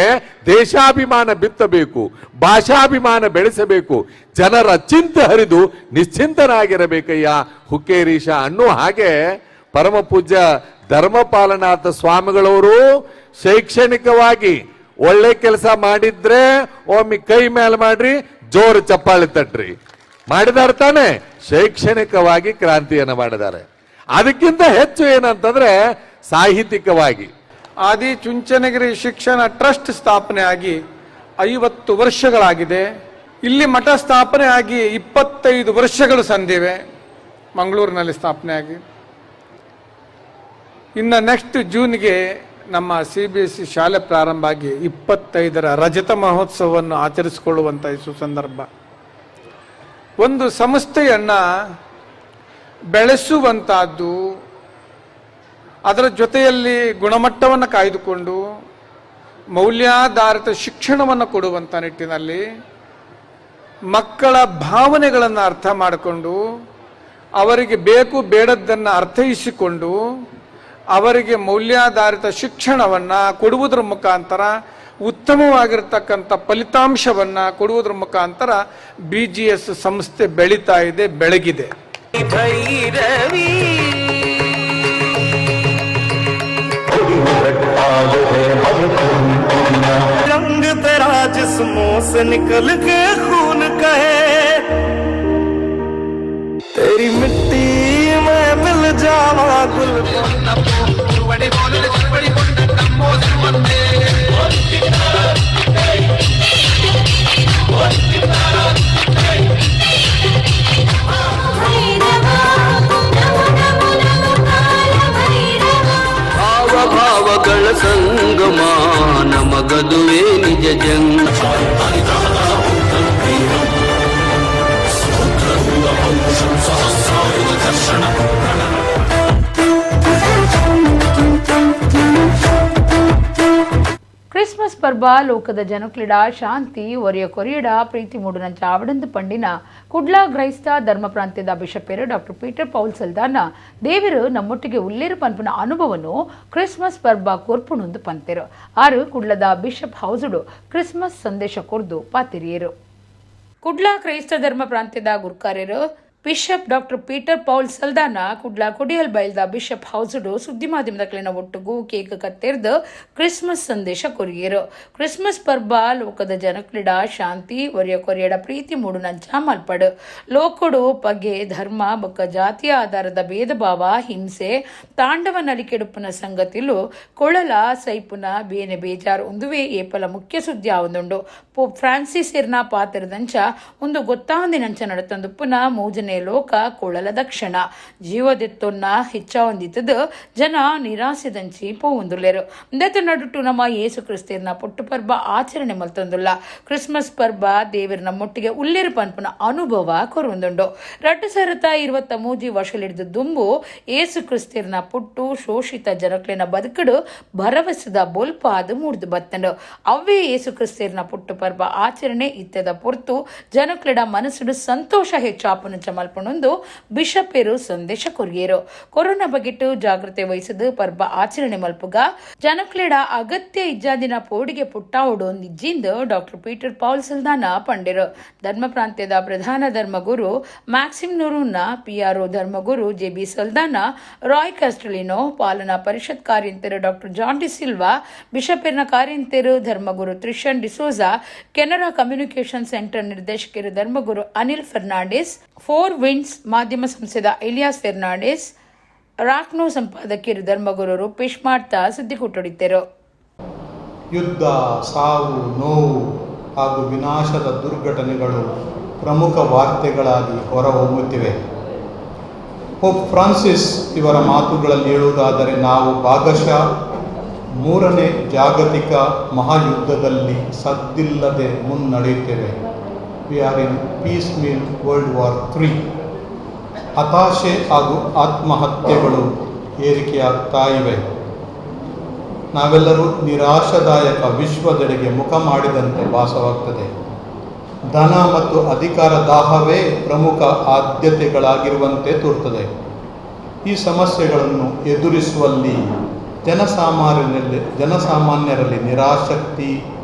ದೇಶಾಭಿಮಾನ ಬಿತ್ತಬೇಕು, ಭಾಷಾಭಿಮಾನ ಬೆಳೆಸಬೇಕು, ಜನರ ಚಿಂತೆ ಹರಿದು ನಿಶ್ಚಿಂತನಾಗಿರಬೇಕಯ್ಯ ಹುಕ್ಕೇರೀಶ ಅನ್ನೋ ಹಾಗೆ ಪರಮ ಪೂಜ್ಯ ಧರ್ಮಪಾಲನಾಥ ಸ್ವಾಮಿಗಳವರು ಶೈಕ್ಷಣಿಕವಾಗಿ ಒಳ್ಳೆ ಕೆಲಸ ಮಾಡಿದ್ರೆ ಒಮ್ಮೆ ಕೈ ಮೇಲೆ ಮಾಡ್ರಿ, ಜೋರು ಚಪ್ಪಾಳೆ ತಟ್ರಿ. ಮಾಡಿದಾರೆ ತಾನೆ, ಶೈಕ್ಷಣಿಕವಾಗಿ ಕ್ರಾಂತಿಯನ್ನು ಮಾಡಿದ್ದಾರೆ. ಅದಕ್ಕಿಂತ ಹೆಚ್ಚು ಏನಂತಂದ್ರೆ ಸಾಹಿತ್ಯಿಕವಾಗಿ. ಆದಿ ಚುಂಚನಗಿರಿ ಶಿಕ್ಷಣ ಟ್ರಸ್ಟ್ ಸ್ಥಾಪನೆ ಆಗಿ 50 ವರ್ಷಗಳಾಗಿದೆ. ಇಲ್ಲಿ ಮಠ ಸ್ಥಾಪನೆ ಆಗಿ 25 ವರ್ಷಗಳು ಸಂದಿವೆ. ಮಂಗಳೂರಿನಲ್ಲಿ ಸ್ಥಾಪನೆ ಆಗಿ ಇನ್ನು ನೆಕ್ಸ್ಟ್ ಜೂನ್ಗೆ ನಮ್ಮ CBSE ಶಾಲೆ ಪ್ರಾರಂಭ ಆಗಿ 25ರ ರಜತ ಮಹೋತ್ಸವವನ್ನು ಆಚರಿಸಿಕೊಳ್ಳುವಂಥ ಈ ಸುಸಂದರ್ಭ. ಒಂದು ಸಂಸ್ಥೆಯನ್ನು ಬೆಳೆಸುವಂತಹದ್ದು, ಅದರ ಜೊತೆಯಲ್ಲಿ ಗುಣಮಟ್ಟವನ್ನು ಕಾಯ್ದುಕೊಂಡು ಮೌಲ್ಯಾಧಾರಿತ ಶಿಕ್ಷಣವನ್ನು ಕೊಡುವಂಥ ನಿಟ್ಟಿನಲ್ಲಿ ಮಕ್ಕಳ ಭಾವನೆಗಳನ್ನು ಅರ್ಥ ಮಾಡಿಕೊಂಡು, ಅವರಿಗೆ ಬೇಕು ಬೇಡದ್ದನ್ನು ಅರ್ಥೈಸಿಕೊಂಡು ಅವರಿಗೆ ಮೌಲ್ಯಾಧಾರಿತ ಶಿಕ್ಷಣವನ್ನು ಕೊಡುವುದರ ಮುಖಾಂತರ ಉತ್ತಮವಾಗಿರ್ತಕ್ಕಂಥ ಫಲಿತಾಂಶವನ್ನು ಕೊಡುವುದರ ಮುಖಾಂತರ BGS ಸಂಸ್ಥೆ ಬೆಳೀತಾ ಇದೆ, ಬೆಳಗಿದೆ. रंग तेरा जिस्मों से निकल के खून कहे, तेरी मिट्टी में मिल जावा गुल। ಭಾವಗಳ ಸಂಗಮ ನಮಗದುವೇ ನಿಜ ಜಂಗ. ಕ್ರಿಸ್ಮಸ್ ಪರ್ಬ ಲೋಕದ ಜನಕ್ಲಿಡ ಶಾಂತಿ ಒರೆಯ ಕೊರಿಯಡ ಪ್ರೀತಿ ಮೂಡುನಂಚ ಆವಡಂದು ಪಂಡಿನ ಕುಡ್ಲಾ ಕ್ರೈಸ್ತ ಧರ್ಮ ಪ್ರಾಂತ್ಯದ ಬಿಷಪೇರು doctor Peter Paul Saldanha ದೇವರು ನಮ್ಮೊಟ್ಟಿಗೆ ಉಲ್ಲೇರು ಪನ್ಪುನ ಅನುಭವನು ಕ್ರಿಸ್ಮಸ್ ಪರ್ಬ ಕೊರ್ಪುಣೊಂದು ಪಂತೆರು. ಆರು ಕುಡ್ಲದ ಬಿಷಪ್ ಹೌಸುಡು ಕ್ರಿಸ್ಮಸ್ ಸಂದೇಶ ಕೊರ್ದು ಪಾತಿರಿಯರು. ಕುಡ್ಲಾ ಕ್ರೈಸ್ತ ಧರ್ಮ ಪ್ರಾಂತ್ಯದ ಗುರ್ಕಾರ್ಯರು bishop doctor Peter Paul Saldanha Kudla Kodial ಬೈಲ್ದ bishop ಹೌಸುಡು ಸುದ್ದಿ ಮಾಧ್ಯಮದ ಕ್ಲಿನ ಒಟ್ಟುಗು ಕೇಕ್ ಕತ್ತೆರ್ದು ಕ್ರಿಸ್ಮಸ್ ಸಂದೇಶ ಕೊರಿಯರು. ಕ್ರಿಸ್ಮಸ್ ಪರ್ಬ ಲೋಕದ ಜನಕ್ಲಿಡ ಶಾಂತಿ ಒರಿಯ ಕೊರಿಯಡ ಪ್ರೀತಿ ಮೂಡುನಂಚ ಮಲ್ಪಡು. ಲೋಕಡು ಪಗೆ ಧರ್ಮ ಬೊಕ್ಕ ಜಾತಿಯ ಆಧಾರದ ಭೇದ ಭಾವ ಹಿಂಸೆ ತಾಂಡವ ನಲಿಕೆಡುಪುನ ಸಂಗತಿಲು ಕೊಳಲ ಸೈಪುನ ಬೇನೆ ಬೇಜಾರು ಉಂದುವೆ ಏಪಲ ಮುಖ್ಯ ಸುದ್ದಿ ಆವೊಂದುಂಡು. ಪೋಪ್ ಫ್ರಾನ್ಸಿಸ್ ಇರ್ನ ಪಾತ್ರದಂಚ ಒಂದು ಗೊತ್ತಾವಂದಿನಂಚ ನಡತಂದು ಪುನಃ ಮೂಜನೆ ಲೋಕ ಕೊಳಲ ದಕ್ಷಿಣ ಜೀವದೆತ್ತೊನ್ನ ಹೆಚ್ಚಾವೊಂದಿತ್ತದು ಜನ ನಿರಾಸೆದಂಚಿ ಪೋವೊಂದುಲ್ಲೆರು. ಇಂದೆತ ನಡುಟು ನಮ್ಮ ಯೇಸು ಕ್ರಿಸ್ತೇರ್ನ ಪೊಟ್ಟು ಪರ್ಬ ಆಚರಣೆ ಮಲ್ತೊಂದುಲ್ಲ. ಕ್ರಿಸ್ಮಸ್ ಪರ್ಬ ದೇವರ ನಮ್ಮೊಟ್ಟಿಗೆ ಉಲ್ಲೇರು ಪನ್ಪುನ ಅನುಭವ ಕೊರೊಂದುಂಡು. 2023 ವರ್ಷಲಿಡ್ದು ದುಂಬು ಯೇಸು ಕ್ರಿಸ್ತೇರ್ನ ಪುಟ್ಟು ಶೋಷಿತ ಜನಕ್ಲೆನ ಬದುಕಡು ಭರವಸೆದ ಬೊಲ್ಪಾದು ಮೂಡ್ದು ಬತ್ತಂಡು. ಅವ್ವೇ ಯೇಸು ಕ್ರಿಸ್ತೇರ್ನ ಪುಟ್ಟು ಪರ್ಬ ಆಚರಣೆ ಇತ್ತದ ಪೊರ್ತು ಜನಕ್ಲೆಡ ಮನಸ್ಸುಡು ಸಂತೋಷ ಹೆಚ್ಚಾಪುನ ಮಲ್ಪಣೊಂದು ಬಿಷಪೇರು ಸಂದೇಶ ಕೊರಿಯೇರು. ಕೊರೋನಾ ಬಗೆಟು ಜಾಗೃತೆ ವಹಿಸದು ಪರ್ಬ ಆಚರಣೆ ಮಲ್ಪುಗ ಜನಕ್ಲೆಡ ಅಗತ್ಯ ಇಜ್ಜಾದಿನ ಪೋಡಿಗೆ ಪುಟ್ಟಾವುಡು ನಿಜ್ಜಿಂದ doctor Peter Paul Saldanha ಪಂಡೆರು. ಧರ್ಮ ಪ್ರಾಂತ್ಯದ ಪ್ರಧಾನ ಧರ್ಮಗುರು ಮ್ಯಾಕ್ಸಿಮ್ ನೂರುನ್ನ, ಪಿಆರ್ಒ ಧರ್ಮಗುರು ಜೆಬಿ ಸಲ್ದಾನ, ರಾಯ್ ಕ್ಯಾಸ್ಟಲಿನೋ, ಪಾಲನಾ ಪರಿಷತ್ ಕಾರ್ಯಂತೆರು ಡಾಕ್ಟರ್ ಜಾನ್ ಡಿಸಿಲ್ವಾ, ಬಿಷಪೇರ್ನ ಕಾರ್ಯಂತೆರು ಧರ್ಮಗುರು Trishan D'Souza, Canara communication centre ನಿರ್ದೇಶಕರು ಧರ್ಮಗುರು ಅನಿಲ್ ಫೆರ್ನಾಂಡಿಸ್, ಫೋರ್ ವಿಂಡ್ಸ್ ಮಾಧ್ಯಮ ಸಂಸ್ಥೆದ ಇಲಿಯಾಸ್ ಫೆರ್ನಾಂಡಿಸ್, ರಾಕ್ನೋ ಸಂಪಾದಕಿಯರು ಧರ್ಮಗುರು ರೂಪೇಶ್ ಮಾಡ್ತಾ ಸುದ್ದಿ ಕೊಟ್ಟೊಡಿದ್ದರು. ಯುದ್ಧ, ಸಾವು, ನೋವು ಹಾಗೂ ವಿನಾಶದ ದುರ್ಘಟನೆಗಳು ಪ್ರಮುಖ ವಾರ್ತೆಗಳಾಗಿ ಹೊರಹೊಮ್ಮುತ್ತಿವೆ. ಪೋಪ್ ಫ್ರಾನ್ಸಿಸ್ ಇವರ ಮಾತುಗಳಲ್ಲಿ ಹೇಳುವುದಾದರೆ, ನಾವು ಭಾಗಶಃ ಮೂರನೇ ಜಾಗತಿಕ ಮಹಾಯುದ್ಧದಲ್ಲಿ ಸದ್ದಿಲ್ಲದೆ ಮುನ್ನಡೆಯುತ್ತೇವೆ. We are in piecemeal World War III. ಹತಾಶೆ ಹಾಗೂ ಆತ್ಮಹತ್ಯೆಗಳು ಏರಿಕೆಯಾಗ್ತಾ ಇವೆ. ನಾವೆಲ್ಲರೂ ನಿರಾಶಾದಾಯಕ ವಿಶ್ವದೆಡೆಗೆ ಮುಖ ಮಾಡಿದಂತೆ ಭಾಸವಾಗ್ತದೆ. ಧನ ಮತ್ತು ಅಧಿಕಾರ ದಾಹವೇ ಪ್ರಮುಖ ಆದ್ಯತೆಗಳಾಗಿರುವಂತೆ ತೋರ್ತದೆ. ಈ ಸಮಸ್ಯೆಗಳನ್ನು ಎದುರಿಸುವಲ್ಲಿ ಜನಸಾಮಾನ್ಯರಲ್ಲಿ ನಿರಾಸಕ್ತಿ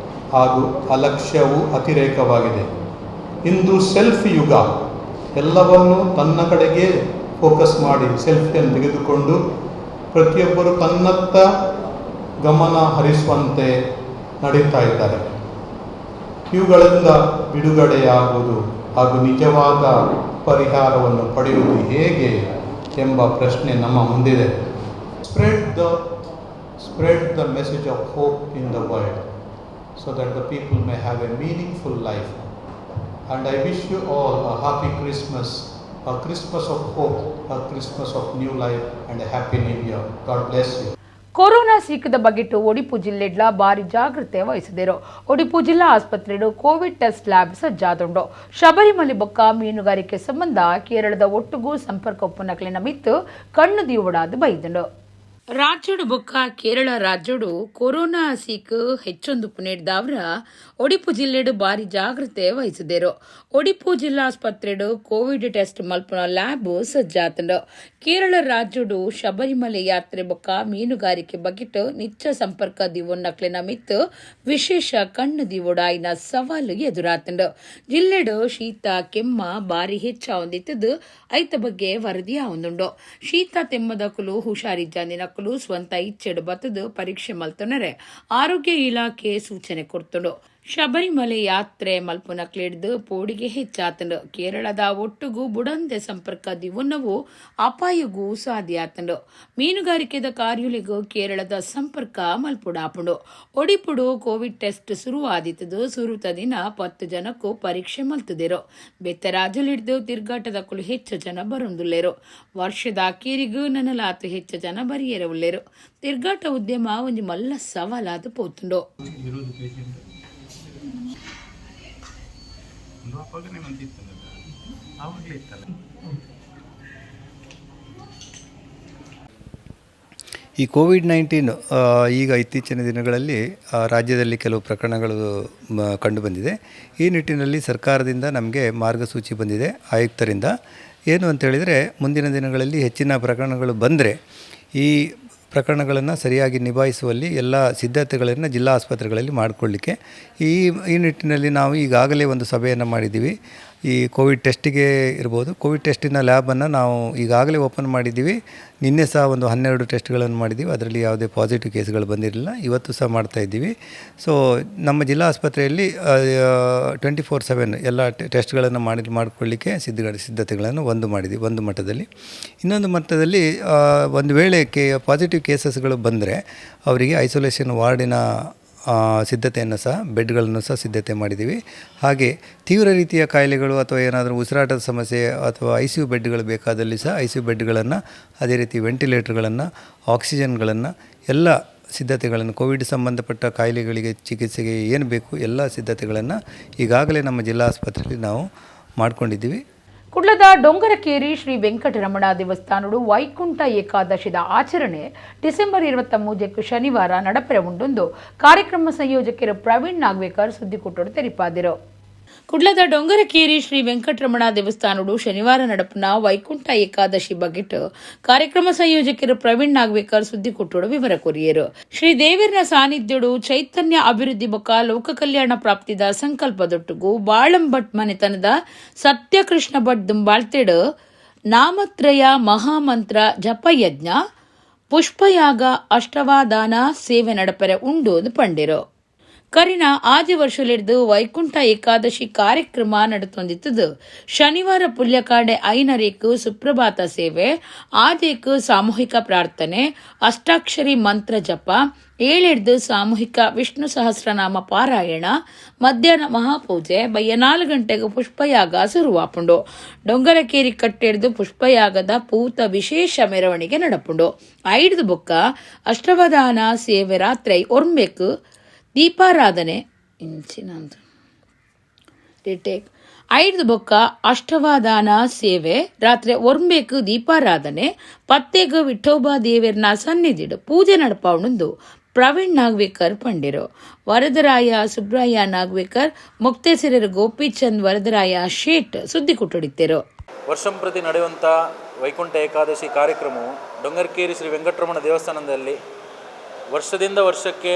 ಹಾಗೂ ಅಲಕ್ಷ್ಯವು ಅತಿರೇಕವಾಗಿದೆ. ಇಂದು ಸೆಲ್ಫಿ ಯುಗ. ಎಲ್ಲವನ್ನೂ ತನ್ನ ಕಡೆಗೆ ಫೋಕಸ್ ಮಾಡಿ ಸೆಲ್ಫಿಯನ್ನು ತೆಗೆದುಕೊಂಡು ಪ್ರತಿಯೊಬ್ಬರು ತನ್ನತ್ತ ಗಮನ ಹರಿಸುವಂತೆ ನಡೀತಾ ಇದ್ದಾರೆ. ಇವುಗಳಿಂದ ಬಿಡುಗಡೆಯಾಗುವುದು ಹಾಗೂ ನಿಜವಾದ ಪರಿಹಾರವನ್ನು ಪಡೆಯುವುದು ಹೇಗೆ ಎಂಬ ಪ್ರಶ್ನೆ ನಮ್ಮ ಮುಂದಿದೆ. Spread the message of hope in the world so that the people may have a meaningful life. And I wish you all a happy Christmas, a Christmas of hope, a Christmas of new life, and a happy new year. God bless you. Corona ಸೀಕದ ಬಗೆಟು Odipu ಜಿಲ್ಲೆಡ್ಲ ಭಾರಿ ಜಾಗೃತೆ ವಹಿಸಿದರು. ಒಡಿಪು ಜಿಲ್ಲಾ ಆಸ್ಪತ್ರೆಡು Covid test lab ಸಜ್ಜಾದುಂಡು. Sabarimala ಬೊಕ್ಕ ಮೀನುಗಾರಿಕೆ ಸಂಬಂಧ ಕೇರಳದ ಒಟ್ಟುಗೂ ಸಂಪರ್ಕ ಒಪ್ಪುನಕ್ಲಿನ ಮಿತ್ತು ಕಣ್ಣು ದೀವಡಾದು ಬೈದುಂಡು. ರಾಜ್ಯಡು ಬೊಕ್ಕ ಕೇರಳ ರಾಜ್ಯಡು ಕೊರೋನಾ ಸೀಕ್ ಹೆಚ್ಚೊಂದು ಪುನೇಡ್ದಾವ್ರ ಒಡಿಪು ಜಿಲ್ಲೆಡು ಭಾರಿ ಜಾಗೃತೆ ವಹಿಸಿದರು. ಒಡಿಪು ಜಿಲ್ಲಾಸ್ಪತ್ರೆಡು ಕೋವಿಡ್ ಟೆಸ್ಟ್ ಮಲ್ಪುನ ಲ್ಯಾಬ್ ಸಜ್ಜಾತಂಡು. ಕೇರಳ ರಾಜ್ಯಡು ಶಬರಿಮಲೆ ಯಾತ್ರೆ ಬೊಕ್ಕ ಮೀನುಗಾರಿಕೆ ಬಗೆಟ್ ನಿಚ್ಚ ಸಂಪರ್ಕ ದಿವೊನ್ನಕ್ಲೆನ ಮಿತ್ತು ವಿಶೇಷ ಕಣ್ಣು ದಿವೊಡಾಯಿನ ಸವಾಲು ಎದುರಾತಂಡು. ಜಿಲ್ಲೆಡು ಶೀತ ಕೆಮ್ಮ ಭಾರಿ ಹೆಚ್ಚಾವೊಂದಿತ್ತದು ಐತ ಬಗ್ಗೆ ವರದಿ ಆವೊಂದುಂಡು. ಶೀತ ತೆಮ್ಮದಕುಲು ಹುಷಾರಿಜ್ಜಾಂದಿನಕುಲು ಸ್ವಂತ ಇಚ್ಛೆಡು ಬತ್ತದು ಪರೀಕ್ಷೆ ಮಲ್ತೊನರೆ ಆರೋಗ್ಯ ಇಲಾಖೆ ಸೂಚನೆ ಕೊಡ್ತುಂಡು. Sabarimala ಯಾತ್ರೆ ಮಲ್ಪುನಕ್ಲೆಡ್ದ್ ಪೋಡಿಗೆ ಹೆಚ್ಚಾತಂಡು. ಕೇರಳದ ಒಟ್ಟುಗು ಬುಡಂದೆ ಸಂಪರ್ಕ ದಿವುನವು ಅಪಾಯಗೂ ಸಾಧ್ಯಾತಂಡು. ಮೀನುಗಾರಿಕೆದ ಕಾರ್ಯುಲಿಗೂ ಕೇರಳದ ಸಂಪರ್ಕ ಮಲ್ಪುಡಾಪುಂಡು. ಒಡಿಪುಡು ಕೋವಿಡ್ ಟೆಸ್ಟ್ ಸುರುವಾದಿತ್ತದು. ಸುರುತ ದಿನ 10 ಜನಕ್ಕೂ ಪರೀಕ್ಷೆ ಮಲ್ತುದಿರು. ಬೆತ್ತ ರಾಜ್ಯಲಿಡ್ದು ತಿರ್ಗಾಟದಕ್ಕಲು ಹೆಚ್ಚು ಜನ ಬರೊಂದುಲ್ಲೆರು. ವರ್ಷದ ಅಕೀರಿಗೂ ನನಲಾತು ಹೆಚ್ಚು ಜನ ಬರಿಯರ ಉಲ್ಲೆರು. ತಿರ್ಗಾಟ ಉದ್ಯಮ ಒಂಜಿ ಮಲ್ಲ ಸವಾಲಾದ ಪೋತುಂಡು. ಈ ಕೋವಿಡ್-19 ಈಗ ಇತ್ತೀಚಿನ ದಿನಗಳಲ್ಲಿ ರಾಜ್ಯದಲ್ಲಿ ಕೆಲವು ಪ್ರಕರಣಗಳು ಕಂಡುಬಂದಿದೆ. ಈ ನಿಟ್ಟಿನಲ್ಲಿ ಸರ್ಕಾರದಿಂದ ನಮಗೆ ಮಾರ್ಗಸೂಚಿ ಬಂದಿದೆ ಆಯುಕ್ತರಿಂದ. ಏನು ಅಂತೇಳಿದರೆ, ಮುಂದಿನ ದಿನಗಳಲ್ಲಿ ಹೆಚ್ಚಿನ ಪ್ರಕರಣಗಳು ಬಂದರೆ ಈ ಪ್ರಕರಣಗಳನ್ನು ಸರಿಯಾಗಿ ನಿಭಾಯಿಸುವಲ್ಲಿ ಎಲ್ಲ ಸಿದ್ಧತೆಗಳನ್ನು ಜಿಲ್ಲಾ ಆಸ್ಪತ್ರೆಗಳಲ್ಲಿ ಮಾಡಿಕೊಳ್ಳಿಕ್ಕೆ ಈ ನಿಟ್ಟಿನಲ್ಲಿ ನಾವು ಈಗಾಗಲೇ ಒಂದು ಸಭೆಯನ್ನು ಮಾಡಿದ್ದೀವಿ. ಈ ಕೋವಿಡ್ ಟೆಸ್ಟಿಗೆ ಇರ್ಬೋದು, ಕೋವಿಡ್ ಟೆಸ್ಟಿನ ಲ್ಯಾಬನ್ನು ನಾವು ಈಗಾಗಲೇ ಓಪನ್ ಮಾಡಿದ್ದೀವಿ. ನಿನ್ನೆ ಸಹ ಒಂದು 12 ಟೆಸ್ಟ್ಗಳನ್ನು ಮಾಡಿದ್ದೀವಿ. ಅದರಲ್ಲಿ ಯಾವುದೇ ಪಾಸಿಟಿವ್ ಕೇಸ್ಗಳು ಬಂದಿರಲಿಲ್ಲ. ಇವತ್ತು ಸಹ ಮಾಡ್ತಾಯಿದ್ದೀವಿ. ಸೊ ನಮ್ಮ ಜಿಲ್ಲಾ ಆಸ್ಪತ್ರೆಯಲ್ಲಿ 24/7 ಎಲ್ಲ ಟೆಸ್ಟ್ಗಳನ್ನು ಮಾಡಿಕೊಳ್ಳಿಕ್ಕೆ ಸಿದ್ಧತೆಗಳನ್ನು ಒಂದು ಮಾಡಿದ್ದೀವಿ ಒಂದು ಮಟ್ಟದಲ್ಲಿ. ಇನ್ನೊಂದು ಮಟ್ಟದಲ್ಲಿ ಒಂದು ವೇಳೆ ಪಾಸಿಟಿವ್ ಕೇಸಸ್ಗಳು ಬಂದರೆ ಅವರಿಗೆ ಐಸೋಲೇಷನ್ ವಾರ್ಡಿನ ಸಿದ್ಧತೆಯನ್ನು ಸಹ, ಬೆಡ್ಗಳನ್ನು ಸಹ ಸಿದ್ಧತೆ ಮಾಡಿದ್ದೀವಿ. ಹಾಗೆ ತೀವ್ರ ರೀತಿಯ ಕಾಯಿಲೆಗಳು ಅಥವಾ ಏನಾದರೂ ಉಸಿರಾಟದ ಸಮಸ್ಯೆ ಅಥವಾ I C you ಬೆಡ್ಗಳು ಬೇಕಾದಲ್ಲಿ ಸಹ I C you ಬೆಡ್ಗಳನ್ನು, ಅದೇ ರೀತಿ ವೆಂಟಿಲೇಟರ್ಗಳನ್ನು, ಆಕ್ಸಿಜನ್ಗಳನ್ನು, ಎಲ್ಲ ಸಿದ್ಧತೆಗಳನ್ನು, ಕೋವಿಡ್ ಸಂಬಂಧಪಟ್ಟ ಕಾಯಿಲೆಗಳಿಗೆ ಚಿಕಿತ್ಸೆಗೆ ಏನು ಬೇಕು ಎಲ್ಲ ಸಿದ್ಧತೆಗಳನ್ನು ಈಗಾಗಲೇ ನಮ್ಮ ಜಿಲ್ಲಾ ಆಸ್ಪತ್ರೆಯಲ್ಲಿ ನಾವು ಮಾಡಿಕೊಂಡಿದ್ದೀವಿ. ಕುಡ್ಲದ ಡೊಂಗರಕೇರಿ ಶ್ರೀ ವೆಂಕಟರಮಣ ದೇವಸ್ಥಾನಡು ವೈಕುಂಠ ಏಕಾದಶಿದ ಆಚರಣೆ ಡಿಸೆಂಬರ್ 23 ಶನಿವಾರ ನಡಪರೆ ಉಂಡೊಂದು ಕಾರ್ಯಕ್ರಮ ಸಂಯೋಜಕರು ಪ್ರವೀಣ್ ನಾಗ್ವೇಕರ್ ಸುದ್ದಿಕೂಟೋಡು ತೆರಿಪಾದಿರು. ಕುಡ್ಲದ ಡೊಂಗರಕೇರಿ ಶ್ರೀ ವೆಂಕಟರಮಣ ದೇವಸ್ಥಾನಡು ಶನಿವಾರ ನಡಪುನ ವೈಕುಂಠ ಏಕಾದಶಿ ಬಗೆಟ್ ಕಾರ್ಯಕ್ರಮ ಸಂಯೋಜಕರು ಪ್ರವೀಣ್ ನಾಗ್ವೇಕರ್ ಸುದ್ದಿಕೂಟೋಡು ವಿವರ ಕೊರಿಯರು. ಶ್ರೀ ದೇವರನ ಸಾನ್ನಿಧ್ಯಡು ಚೈತನ್ಯ ಅಭಿವೃದ್ಧಿ ಬೊಕ್ಕ ಲೋಕ ಕಲ್ಯಾಣ ಪ್ರಾಪ್ತಿದ ಸಂಕಲ್ಪದೊಟ್ಟುಗು ಬಾಳಂಭಟ್ ಮನೆತನದ ಸತ್ಯಕೃಷ್ಣ ಭಟ್ ದುಂಬಾಳ್ತೆಡು ನಾಮತ್ರಯ ಮಹಾಮಂತ್ರ ಜಪಯಜ್ಞ ಪುಷ್ಪಯಾಗ ಅಷ್ಟವಾದಾನ ಸೇವೆ ನಡಪರೆ ಉಂಡು ಪಂಡಿರು. ಕರಿನ ಆದಿ ವರ್ಷಲಿಡ್ದು ವೈಕುಂಠ ಏಕಾದಶಿ ಕಾರ್ಯಕ್ರಮ ನಡೆತೊಂದಿತ್ತದು. ಶನಿವಾರ ಪುಲ್ಯಕಾಂಡೆ 5 ಸುಪ್ರಭಾತ ಸೇವೆ, ಆದೇಕು ಸಾಮೂಹಿಕ ಪ್ರಾರ್ಥನೆ, ಅಷ್ಟಾಕ್ಷರಿ ಮಂತ್ರ ಜಪ, 7 ಸಾಮೂಹಿಕ ವಿಷ್ಣು ಸಹಸ್ರನಾಮ ಪಾರಾಯಣ, ಮಧ್ಯಾಹ್ನ ಮಹಾಪೂಜೆ, ಬಯ್ಯ 4 ಗಂಟೆಗೆ ಪುಷ್ಪಯಾಗ ಶುರುವಾಪುಂಡು. ಡೊಂಗರಕೇರಿ ಕಟ್ಟೆಡ್ದು ಪುಷ್ಪಯಾಗದ ಪೂತ ವಿಶೇಷ ಮೆರವಣಿಗೆ ನಡಪುಂಡು. 5 ಬೊಕ್ಕ ಅಷ್ಟವದಾನ ಸೇವೆ, ರಾತ್ರಿ 9 ದೀಪಾರಾಧನೆ ಇಂಚಿನಂತ ರಿಟೇಕ್ 5 ಬೊಕ್ಕ ಅಷ್ಟವಾದಾನ ಸೇವೆ, ರಾತ್ರಿ 9 ದೀಪಾರಾಧನೆ, 10 ವಿಠೋಬಾ ದೇವರ್ನ ಸನ್ನಿಧಿಡು ಪೂಜೆ ನಡಪಾವಣಂದು ಪ್ರವೀಣ್ ನಾಗ್ವೇಕರ್ ಪಂಡಿರು. ವರದರಾಯ ಸುಬ್ರಾಯ ನಾಗ್ವೇಕರ್, ಮುಕ್ತೇಸರರು ಗೋಪಿಚಂದ್ ವರದರಾಯ ಶೇಟ್ ಸುದ್ದಿ ಕೊಟ್ಟಡಿದ್ದರು. ವರ್ಷಂಪ್ರತಿ ನಡೆಯುವಂಥ ವೈಕುಂಠ ಏಕಾದಶಿ ಕಾರ್ಯಕ್ರಮವು ಡೊಂಗರ್ಕೇರಿ ಶ್ರೀ ವೆಂಕಟರಮಣ ದೇವಸ್ಥಾನದಲ್ಲಿ ವರ್ಷದಿಂದ ವರ್ಷಕ್ಕೆ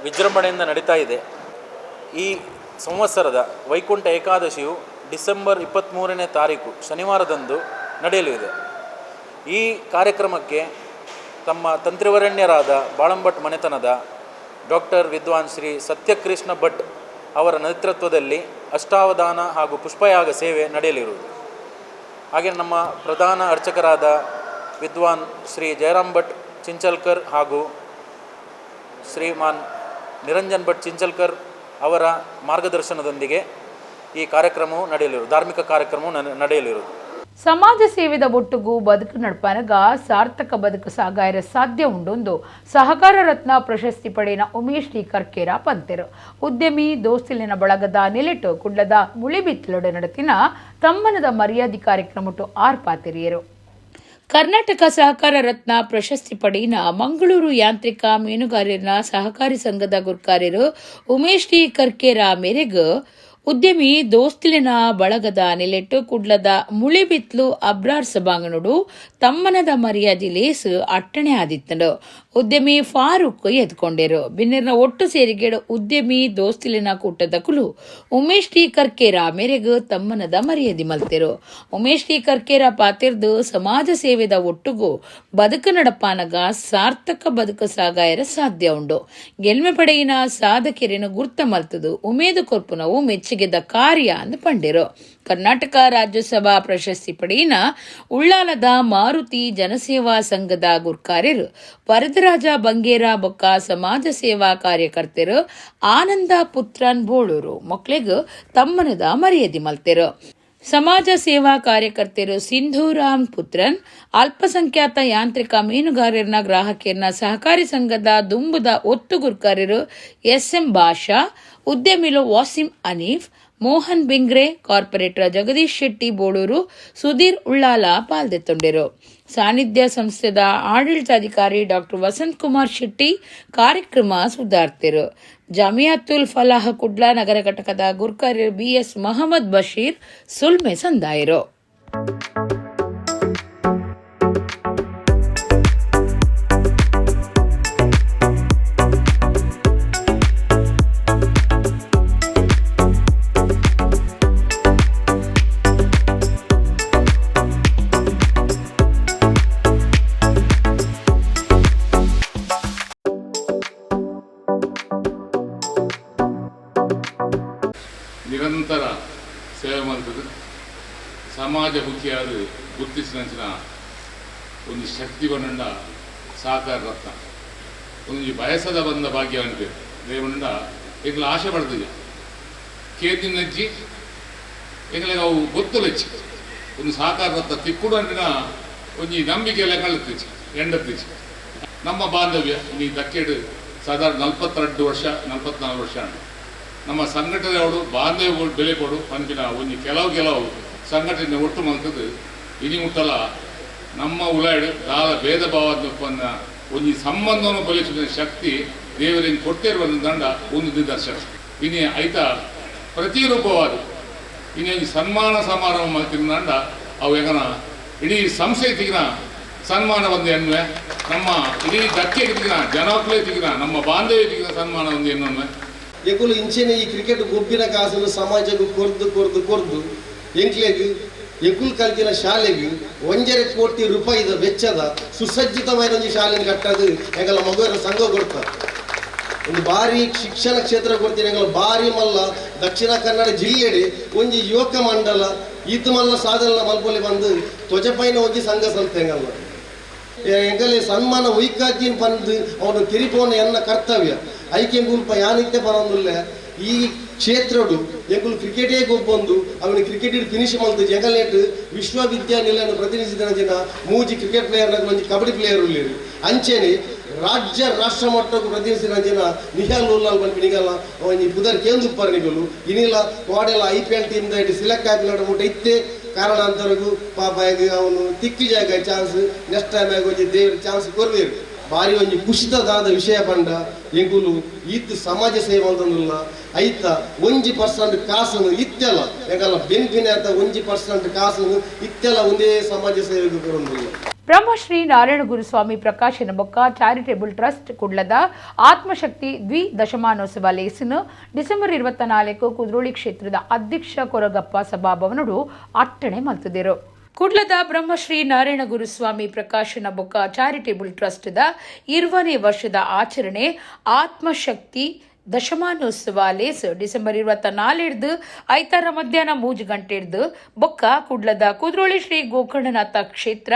ವಿಜೃಂಭಣೆಯಿಂದ ನಡೀತಾ ಇದೆ. ಈ ಸಂವತ್ಸರದ ವೈಕುಂಠ ಏಕಾದಶಿಯು ಡಿಸೆಂಬರ್ 23ನೇ ತಾರೀಕು ಶನಿವಾರದಂದು ನಡೆಯಲಿದೆ. ಈ ಕಾರ್ಯಕ್ರಮಕ್ಕೆ ತಮ್ಮ ತಂತ್ರಿವರಣ್ಯರಾದ ಬಾಳಂಭಟ್ ಮನೆತನದ ಡಾಕ್ಟರ್ ವಿದ್ವಾನ್ ಶ್ರೀ ಸತ್ಯಕೃಷ್ಣ ಭಟ್ ಅವರ ನೇತೃತ್ವದಲ್ಲಿ ಅಷ್ಟಾವಧಾನ ಹಾಗೂ ಪುಷ್ಪಯಾಗ ಸೇವೆ ನಡೆಯಲಿರುವುದು. ಹಾಗೆ ನಮ್ಮ ಪ್ರಧಾನ ಅರ್ಚಕರಾದ ವಿದ್ವಾನ್ ಶ್ರೀ ಜಯರಾಮ್ ಭಟ್ ಚಿಂಚಲ್ಕರ್ ಹಾಗೂ ಶ್ರೀಮಾನ್ ನಿರಂಜನ್ ಭಟ್ ಚಿಂಚಲ್ಕರ್ ಅವರ ಮಾರ್ಗದರ್ಶನದೊಂದಿಗೆ ಈ ಕಾರ್ಯಕ್ರಮವು ನಡೆಯಲಿರುವುದು, ಧಾರ್ಮಿಕ ಕಾರ್ಯಕ್ರಮವು ನಡೆಯಲಿರುವುದು. ಸಮಾಜ ಸೇವೆದ ಒಟ್ಟುಗು ಬದುಕು ನಡ್ಪನಗ ಸಾರ್ಥಕ ಬದುಕು ಸಾಗಾಯರ ಸಾಧ್ಯ ಉಂಡೊಂದು ಸಹಕಾರ ರತ್ನ ಪ್ರಶಸ್ತಿ ಪಡೆಯನ ಉಮೇಶ್ ಡಿ ಕರ್ಕೇರ ಪಂತೆರು. ಉದ್ಯಮಿ ದೋಸ್ತಿಲಿನ ಬಳಗದ ನೆಲೆಟು ಕುಡ್ಲದ ಮುಳಿಬಿತ್ತಲೊಡೆ ನಡತಿನ ತಮ್ಮನದ ಮರ್ಯಾದೆ ಕಾರ್ಯಕ್ರಮಟು ಆರ್ಪಾತೆರಿಯರು. ಕರ್ನಾಟಕ ಸಹಕಾರ ರತ್ನ ಪ್ರಶಸ್ತಿ ಪಡೆಯಿನ ಮಂಗಳೂರು ಯಾಂತ್ರಿಕ ಮೀನುಗಾರರ ಸಹಕಾರಿ ಸಂಘದ ಗುರ್ಕಾರ್ಯರು ಉಮೇಶ್ ಡಿ ಕರ್ಕೇರ ಮೇರೆಗೆ ಉದ್ಯಮಿ ದೋಸ್ತಿಲಿನ ಬಳಗದ ನಿಲೆಟ್ಟು ಕುಡ್ಲದ ಮುಳಿಬಿತ್ಲು ಅಬ್ರಾರ್ ಸಭಾಂಗಣುಡು ತಮ್ಮನದ ಮರ್ಯಾದೆ ಲೇಸ್ ಅಟ್ಟಣೆ ಆದಿತ್ತಂಡು. ಉದ್ಯಮಿ ಫಾರೂಕ್ ಎದ್ಕೊಂಡೇರು. ಬಿನ್ನೆರ್ನ ಒಟ್ಟು ಸೇರಿಗೆಡು ಉದ್ಯಮಿ ದೋಸ್ತಿಲಿನ ಕೂಟದ ಕುಲು ಉಮೇಶ್ ಟಿ ಕರ್ಕೇರ ಮೇರೆಗ್ ತಮ್ಮನದ ಮರ್ಯಾದೆ ಮಲ್ತೆರು. ಉಮೇಶ್ ಟಿ ಕರ್ಕೇರ ಪಾತಿರ್ದು ಸಮಾಜ ಸೇವೆದ ಒಟ್ಟುಗು ಬದುಕು ನಡಪಾನಗ ಸಾರ್ಥಕ ಬದುಕು ಸಾಗಾಯರ ಸಾಧ್ಯ ಉಂಡು. ಗೆಲ್ಮೆ ಪಡೆಯಿನ ಸಾಧಕರಿನ ಗುರ್ತ ಮಲ್ತದು ಉಮೇದು ಕೊರ್ಪುನವು ಮೆಚ್ಚುಗೆದ ಕಾರ್ಯ ಅಂದ್ ಪಂಡೆರು. ಕರ್ನಾಟಕ ರಾಜ್ಯೋತ್ಸವ ಪ್ರಶಸ್ತಿ ಪಡೆಯಿನ ಉಳ್ಳಾಲದ ಮಾರುತಿ ಜನಸೇವಾ ಸಂಘದ ಗುರ್ಕಾರ್ಯರು ವರದರಾಜ ಬಂಗೇರ ಬೊಕ್ಕ ಸಮಾಜ ಸೇವಾ ಕಾರ್ಯಕರ್ತರು ಆನಂದ ಪುತ್ರನ್ ಬೋಳೂರು ಮಕ್ಳಿಗ್ ತಮ್ಮನದ ಮರ್ಯಾದೆ ಮಲ್ತೆರು. ಸಮಾಜ ಸೇವಾ ಕಾರ್ಯಕರ್ತರು ಸಿಂಧೂರಾಮ್ ಪುತ್ರನ್, ಅಲ್ಪಸಂಖ್ಯಾತ ಯಾಂತ್ರಿಕ ಮೀನುಗಾರರನ್ನ ಗ್ರಾಹಕರನ್ನ ಸಹಕಾರಿ ಸಂಘದ ದುಂಬುದ ಒತ್ತು ಗುರ್ಕಾರ್ಯರು ಎಸ್ ಎಂ ಬಾಷಾ, ಉದ್ಯಮಿಲು ವಾಸಿಂ ಅನೀಫ್, ಮೋಹನ್ ಬಿಂಗ್ರೆ, ಕಾರ್ಪೊರೇಟರ್ ಜಗದೀಶ್ ಶೆಟ್ಟಿ ಬೋಳೂರು, ಸುಧೀರ್ ಉಳ್ಳಾಲ ಪಾಲ್ದೆತ್ತೊಂಡೆರು. ಸಾನ್ನಿಧ್ಯ ಸಂಸ್ಥೆದ ಆಡಳಿತಾಧಿಕಾರಿ ಡಾಕ್ಟರ್ ವಸಂತ್ ಕುಮಾರ್ ಶೆಟ್ಟಿ ಕಾರ್ಯಕ್ರಮ ಸುಧಾರ್ತಿರು. ಜಾಮಿಯಾತುಲ್ ಫಲಾಹ್ ಕುಡ್ಲ ನಗರ ಘಟಕದ ಗುರ್ಕಾರ್ಯರು ಬಿ ಎಸ್ ಮಹಮ್ಮದ್ ಬಶೀರ್ ಸುಲ್ಮೆ ಸಂದಾಯರು. ನಿರಂತರ ಸೇವೆ ಮಲ್ತದೆ ಸಮಾಜಮುಖಿಯಾದ ಗುರುತಿಸಿನಂಚಿನ ಒಂದು ಶಕ್ತಿ ಬಂಡ ಸಹಕಾರ ರತ್ನ ಒಂಜಿ ಬಯಸದ ಬಂದ ಭಾಗ್ಯ ಅನ್ಪೇರು ದೇವಣ್ಣ. ಎಂಗ್ಲ ಆಶೆ ಪಡ್ತಿದ್ದೆ ಕೇತಿನಜ್ಜಿ ಎಂಗ್ಲಿಗೆ ಅವು ಗೊತ್ತುಲಚ್ಚಿ ಒಂದು ಸಹಕಾರ ರತ್ನ ತಿಕ್ಕುಡು ಅಂಟಿನ ಒಂಜಿ ನಂಬಿಕೆ ಎಲ್ಲ ಕಳ್ತಿಚ್ಚಿ ಎಂಡತ್ತಿಚ್ಚಿ. ನಮ್ಮ ಬಾಂಧವ್ಯ ಈ ದಕ್ಕೆಡು ಸಾಧಾರಣ 42 ವರ್ಷ 44 ವರ್ಷ ನಮ್ಮ ಸಂಘಟನೆಯವರು ಬಾಂಧವ್ಯ ಬೆಲೆ ಕೊಡು ಪಂಪಿನ ಒಂಜಿ ಕೆಲವು ಕೆಲವು ಸಂಘಟನೆ ಒಟ್ಟು ಮಲ್ತದ್ದು ಇನಿ ಮುಟ್ಟಲ ನಮ್ಮ ಉಲಾಯ್ಡು ದಾಲ ಭೇದ ಭಾವ ಒಂಜಿ ಸಂಬಂಧವನ್ನು ಬಲಿಸಿದ ಶಕ್ತಿ ದೇವರಿಗೆ ಕೊಡ್ತಿರುವ ದಂಡ ಒಂದು ನಿದರ್ಶನ. ಇನಿ ಐತ ಪ್ರತಿರೂಪವಾದ ಇನ್ನೊಂದು ಸನ್ಮಾನ ಸಮಾರಂಭ ಮಲ್ತಿನ ದಂಡ ಅವು ಹೆಂಗನ ಇಡೀ ಸಂಸ್ಥೆ ತಿಗಿನ ಸನ್ಮಾನ ಒಂದು ಎನ್ನುವೆ, ನಮ್ಮ ಇಡೀ ದಕ್ಕೆ ತಿಗಿನ ಜನಕ್ಲೇ ತಿಗಿನ ನಮ್ಮ ಬಾಂಧವ್ಯ ತಿಗಿನ ಸನ್ಮಾನ ಒಂದು ಎನ್ನುವೆ. ಎಂಕುಲು ಇಂಚೆನೆ ಈ ಕ್ರಿಕೆಟ್ ಗೊಬ್ಬಿನ ಕಾಸನ್ನು ಸಮಾಜಕ್ಕೆ ಕೊರ್ದು ಕೊರ್ದು ಕೊರ್ದು ಎಂಕ್ಲೆಗ್ ಎಂಕುಲು ಕಲ್ತಿನ ಶಾಲೆಗೆ 1.5 ಕೋಟಿ ರೂಪಾಯಿದ ವೆಚ್ಚದ ಸುಸಜ್ಜಿತವಾದ ಒಂಜಿ ಶಾಲೆಯನ್ನು ಕಟ್ಟದು ಎಂಗಲ ಮಗುವರ ಸಂಘ ಕೊಡ್ತಾರೆ. ಒಂದು ಭಾರಿ ಶಿಕ್ಷಣ ಕ್ಷೇತ್ರ ಕೊಡ್ತೀನಿ. ಎಂಗಲ ಭಾರಿ ಮಲ್ಲ ದಕ್ಷಿಣ ಕನ್ನಡ ಜಿಲ್ಲೆಡೆ ಒಂಜಿ ಯುವಕ ಮಂಡಲ ಈತ ಮಲ್ಲ ಸಾಧನ ಮಲ್ಪೊಲಿ ಬಂದು ತ್ವಜಪೈನ ಒಂಜಿ ಸಂಘ ಸಂಸ್ಥೆ ಎಂಗಲ್ಲ ಎಂಗಲೆ ಸನ್ಮಾನ ಉಯ್ಕಾತಿನ ಬಂದು ಅವನು ತಿರಿಪೋನ ಎನ್ನ ಕರ್ತವ್ಯ ಐಕೆ ಗುಲ್ಪ ಯಾನಿತ್ತೆ ಬರೋದಿಲ್ಲ. ಈ ಕ್ಷೇತ್ರಡು ಎಂಕುಲು ಕ್ರಿಕೆಟೇ ಗೊಬ್ಬೊಂದು ಅವನು ಕ್ರಿಕೆಟ್ ಫಿನಿಶ್ ಮಲ್ತು ಎಂಗಲೇಟ್ ವಿಶ್ವವಿದ್ಯಾನಿಲಯನ ಪ್ರತಿನಿಧಿಸಿದ ಜನ ಮೂಜಿ ಕ್ರಿಕೆಟ್ ಪ್ಲೇಯರ್ ಒಂಜಿ ಕಬಡ್ಡಿ ಪ್ಲೇಯರ್ ಉಳ್ಳೇರು. ಅಂಚೆನೆ ರಾಜ್ಯ ರಾಷ್ಟ್ರ ಮಟ್ಟಕ್ಕೂ ಪ್ರತಿನಿಧಿಸಿದ ಜನ ನಿಹಾಲ್ ಉಲ್ಲಾಲ್ ಪನ್ಪಿ ನಿಗಲ ಒಂಜಿ ಪುದರ್ ಕೇಂದುಪ್ಪರ್ ನಿಗಲು ಇನಿಲ ಕೋಡೆಲ IPL team ದೈಟ್ select ಆಪಿನ ಮುಟ್ಟ ಇತ್ತೆ ಕಾರಣಾಂತರಗೂ ಪಾಪ ಅವನು ತಿಕ್ಕಿ ಜಾಗ chance next time ಆಗಿ ಒಂಜಿ ದೇವ್ರ ಚಾನ್ಸ್ ಕೊರ್ವೇರು. ಭಾರಿ ಒಂಜಿ ಖುಷಿತದಾದ ವಿಷಯ ಪಂಡ ಎಂಕುಲು ಈತ್ ಸಮಾಜ ಸೇವೆ ಅಂತಂದಿಲ್ಲ ಐತ 1% ಕಾಸನ್ನು ಇತ್ತೆಲ್ಲ ಎಂಕಲ್ಲ ಬೆನ್ಪಿನ 1% ಕಾಸನ್ನು ಇತ್ತೆಲ್ಲ ಒಂದೇ ಸಮಾಜ ಸೇವೆಗೆ ಕೊರೊಂದಿಲ್ಲ. ಬ್ರಹ್ಮಶ್ರೀ ನಾರಾಯಣ ಗುರುಸ್ವಾಮಿ ಪ್ರಕಾಶನ ಬೊಕ್ಕ ಚಾರಿಟೇಬಲ್ ಟ್ರಸ್ಟ್ ಕುಡ್ಲದ ಆತ್ಮಶಕ್ತಿ ದ್ವಿದಶಮಾನೋತ್ಸವ ಲೇಸನ್ನು ಡಿಸೆಂಬರ್ 24 ಕುದ್ರೋಳಿ ಕ್ಷೇತ್ರದ ಅಧ್ಯಕ್ಷ ಕೊರಗಪ್ಪ ಸಭಾಭವನಡು ಅಟ್ಟಣೆ ಮಲ್ತಿದ್ದರು. ಕುಡ್ಲದ ಬ್ರಹ್ಮಶ್ರೀ ನಾರಾಯಣ ಗುರುಸ್ವಾಮಿ ಪ್ರಕಾಶನ ಬೊಕ್ಕ ಚಾರಿಟೇಬಲ್ ಟ್ರಸ್ಟ್ದ 20ನೇ ವರ್ಷದ ಆಚರಣೆ ಆತ್ಮಶಕ್ತಿ ದಶಮಾನೋತ್ಸವ ಲೇಸ್ ಡಿಸೆಂಬರ್ 24 ಐತಾರ ಮಧ್ಯಾಹ್ನ 3 ಗಂಟೆಡ್ದು ಬೊಕ್ಕ ಕುಡ್ಲದ ಕುದ್ರೋಳಿ ಶ್ರೀ ಗೋಕರ್ಣನಾಥ ಕ್ಷೇತ್ರ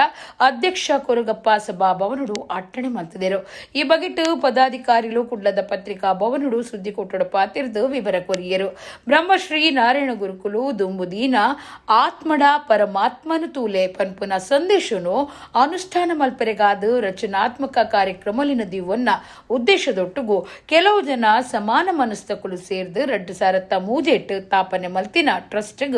ಅಧ್ಯಕ್ಷ ಕೊರಗಪ್ಪ ಸಭಾಭವನುಡು ಅಟ್ಟಣೆ ಮಲ್ತಿದರು. ಈ ಬಗೆಟ್ ಪದಾಧಿಕಾರಿಗಳು ಕುಡ್ಲದ ಪತ್ರಿಕಾ ಭವನುಡು ಸುದ್ದಿ ಕೊಟ್ಟಡ ಪಾತಿರ್ದು ವಿವರ ಕೊರಿಯರು. ಬ್ರಹ್ಮಶ್ರೀ ನಾರಾಯಣ ಗುರುಕುಲು ದುಂಬುದೀನ ಆತ್ಮಡ ಪರಮಾತ್ಮನು ತೂಲೆ ಪನ್ಪುನ ಸಂದೇಶನು ಅನುಷ್ಠಾನ ಮಲ್ಪೆರೆಗಾದ ರಚನಾತ್ಮಕ ಕಾರ್ಯಕ್ರಮಲಿನ ದಿವನ್ನ ಉದ್ದೇಶದೊಟ್ಟುಗು ಕೆಲವು ಜನ ಸಮಾನ ಮನಸ್ತಕುಲು ಸೇರ್ದು 2003 ತಾಪನೆ ಮಲ್ತಿನ ಟ್ರಸ್ಟ್ಗ್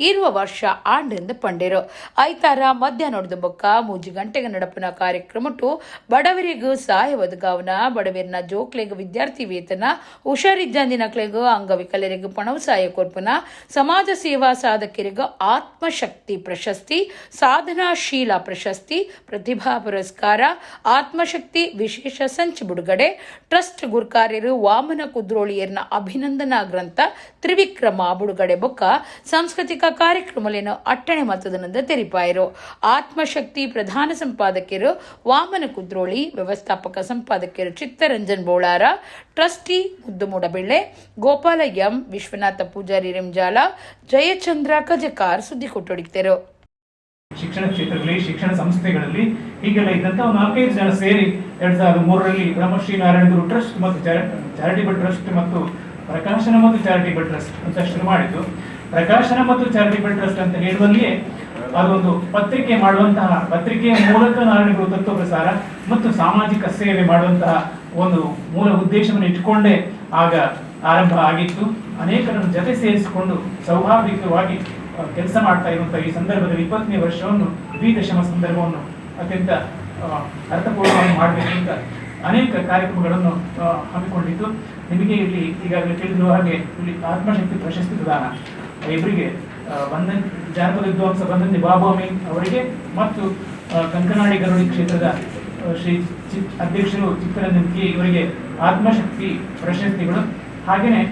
20 ವರ್ಷ ಆಂಡೆಂದು ಪಂಡೇರು. ಐತಾರ ಮಧ್ಯಾಹ್ನದ ಬೊಕ್ಕ 3 ಗಂಟೆಗೆ ನಡಪುನ ಕಾರ್ಯಕ್ರಮಟು ಬಡವರಿಗೂ ಸಹಾಯ ಒದಗಾವನ, ಬಡವರಿನ ಜೋಕ್ಲೆಗ್ ವಿದ್ಯಾರ್ಥಿ ವೇತನ, ಹುಷಾರಿಜ್ಜಂದಿನಕ್ಲೆಗ್ ಅಂಗವಿಕಲರಿಗೂ ಪಣವು ಸಹಾಯ ಕೊರ್ಪುನ, ಸಮಾಜ ಸೇವಾ ಸಾಧಕರಿಗೂ ಆತ್ಮಶಕ್ತಿ ಪ್ರಶಸ್ತಿ, ಸಾಧನಾಶೀಲ ಪ್ರಶಸ್ತಿ, ಪ್ರತಿಭಾ ಪುರಸ್ಕಾರ, ಆತ್ಮಶಕ್ತಿ ವಿಶೇಷ ಸಂಚು ಬಿಡುಗಡೆ, ಟ್ರಸ್ಟ್ ಗುರ್ಕಾರ್ಯರು ವಾಮನ ಕುದ್ರೋಳಿಯರ್ನ ಅಭಿನಂದನಾ ಗ್ರಂಥ ತ್ರಿವಿಕ್ರಮ ಬಿಡುಗಡೆ ಬೊಕ್ಕ ಸಾಂಸ್ಕೃತಿಕ ಕಾರ್ಯಕ್ರಮಲೇನು ಅಟ್ಟಣೆ ಮತ್ತದನಂದ ತೆರಿಪಾಯರು. ಆತ್ಮಶಕ್ತಿ ಪ್ರಧಾನ ಸಂಪಾದಕರು ವಾಮನ ಕುದ್ರೋಳಿ, ವ್ಯವಸ್ಥಾಪಕ ಸಂಪಾದಕರು ಚಿತ್ತರಂಜನ್ ಬೋಳಾರ, ಟ್ರಸ್ಟಿ ಮುದ್ದುಮೂಡಬೆಳ್ಳೆ, ಗೋಪಾಲ ಎಂ, ವಿಶ್ವನಾಥ ಪೂಜಾರಿ ರೆಂಜಾಲ, ಜಯಚಂದ್ರ ಕಜಕಾರ್ ಸುದ್ದಿ ಕೊಟ್ಟೊಡಿಕ್ತರು. ಶಿಕ್ಷಣ ಕ್ಷೇತ್ರದಲ್ಲಿ, ಶಿಕ್ಷಣ ಸಂಸ್ಥೆಗಳಲ್ಲಿ ಹೀಗೆಲ್ಲ ಇದ್ದಂಥ ಒಂದು 4-5 ಜನ ಸೇರಿ 2003ರಲ್ಲಿ ಬ್ರಹ್ಮಶ್ರೀ ನಾರಾಯಣ ಗುರು ಟ್ರಸ್ಟ್ ಮತ್ತು ಚಾರಿಟೇಬಲ್ ಟ್ರಸ್ಟ್ ಮತ್ತು ಪ್ರಕಾಶನ ಮತ್ತು ಚಾರಿಟೇಬಲ್ ಟ್ರಸ್ಟ್ ಅಂತ ಶುರು ಮಾಡಿದ್ದು. ಪ್ರಕಾಶನ ಮತ್ತು ಚಾರಿಟೇಬಲ್ ಟ್ರಸ್ಟ್ ಅಂತ ಹೇಳುವಲ್ಲಿಯೇ ಅದೊಂದು ಪತ್ರಿಕೆ ಮಾಡುವಂತಹ, ಪತ್ರಿಕೆಯ ಮೂಲಕ ನಾರಾಯಣ ಗುರು ತತ್ವ ಪ್ರಸಾರ ಮತ್ತು ಸಾಮಾಜಿಕ ಸೇವೆ ಮಾಡುವಂತಹ ಒಂದು ಮೂಲ ಉದ್ದೇಶವನ್ನು ಇಟ್ಟುಕೊಂಡೇ ಆಗ ಆರಂಭ ಆಗಿತ್ತು. ಅನೇಕರನ್ನು ಜೊತೆ ಸೇರಿಸಿಕೊಂಡು ಸೌಹಾರ್ದಿಕವಾಗಿ ಕೆಲಸ ಮಾಡ್ತಾ ಇರುವಂತಹ ಈ ಸಂದರ್ಭದಲ್ಲಿ 20ನೇ ವರ್ಷವನ್ನು, ದ್ವಿದಶಮ ಸಂದರ್ಭವನ್ನು ಅತ್ಯಂತ ಅರ್ಥಪೂರ್ಣವಾಗಿ ಮಾಡಬೇಕು ಅಂತ ಅನೇಕ ಕಾರ್ಯಕ್ರಮಗಳನ್ನು ಹಮ್ಮಿಕೊಂಡಿದ್ದು. ನಿಮಗೆ ಇಲ್ಲಿ ಈಗಾಗಲೇ ತಿಳಿದಿರುವ ಹಾಗೆ ಇಲ್ಲಿ ಆತ್ಮಶಕ್ತಿ ಪ್ರಶಸ್ತಿ ಪ್ರದಾನ ಇಬ್ಬರಿಗೆ, ಬಂಧನ್ ಜಾನಪದ ವಿದ್ವಾಂಸ ಬಂಧಂದಿ ಬಾಬು ಅಮೀನ್ ಅವರಿಗೆ ಮತ್ತು ಕಂಕನಾಡಿ ಗರುಡಿ ಕ್ಷೇತ್ರದ ಶ್ರೀ ಅಧ್ಯಕ್ಷರು ಚಿತ್ತರಂಜನ್ ಕೆ ಇವರಿಗೆ ಆತ್ಮಶಕ್ತಿ ಪ್ರಶಸ್ತಿಗಳು. ಹಾಗೆಯೇ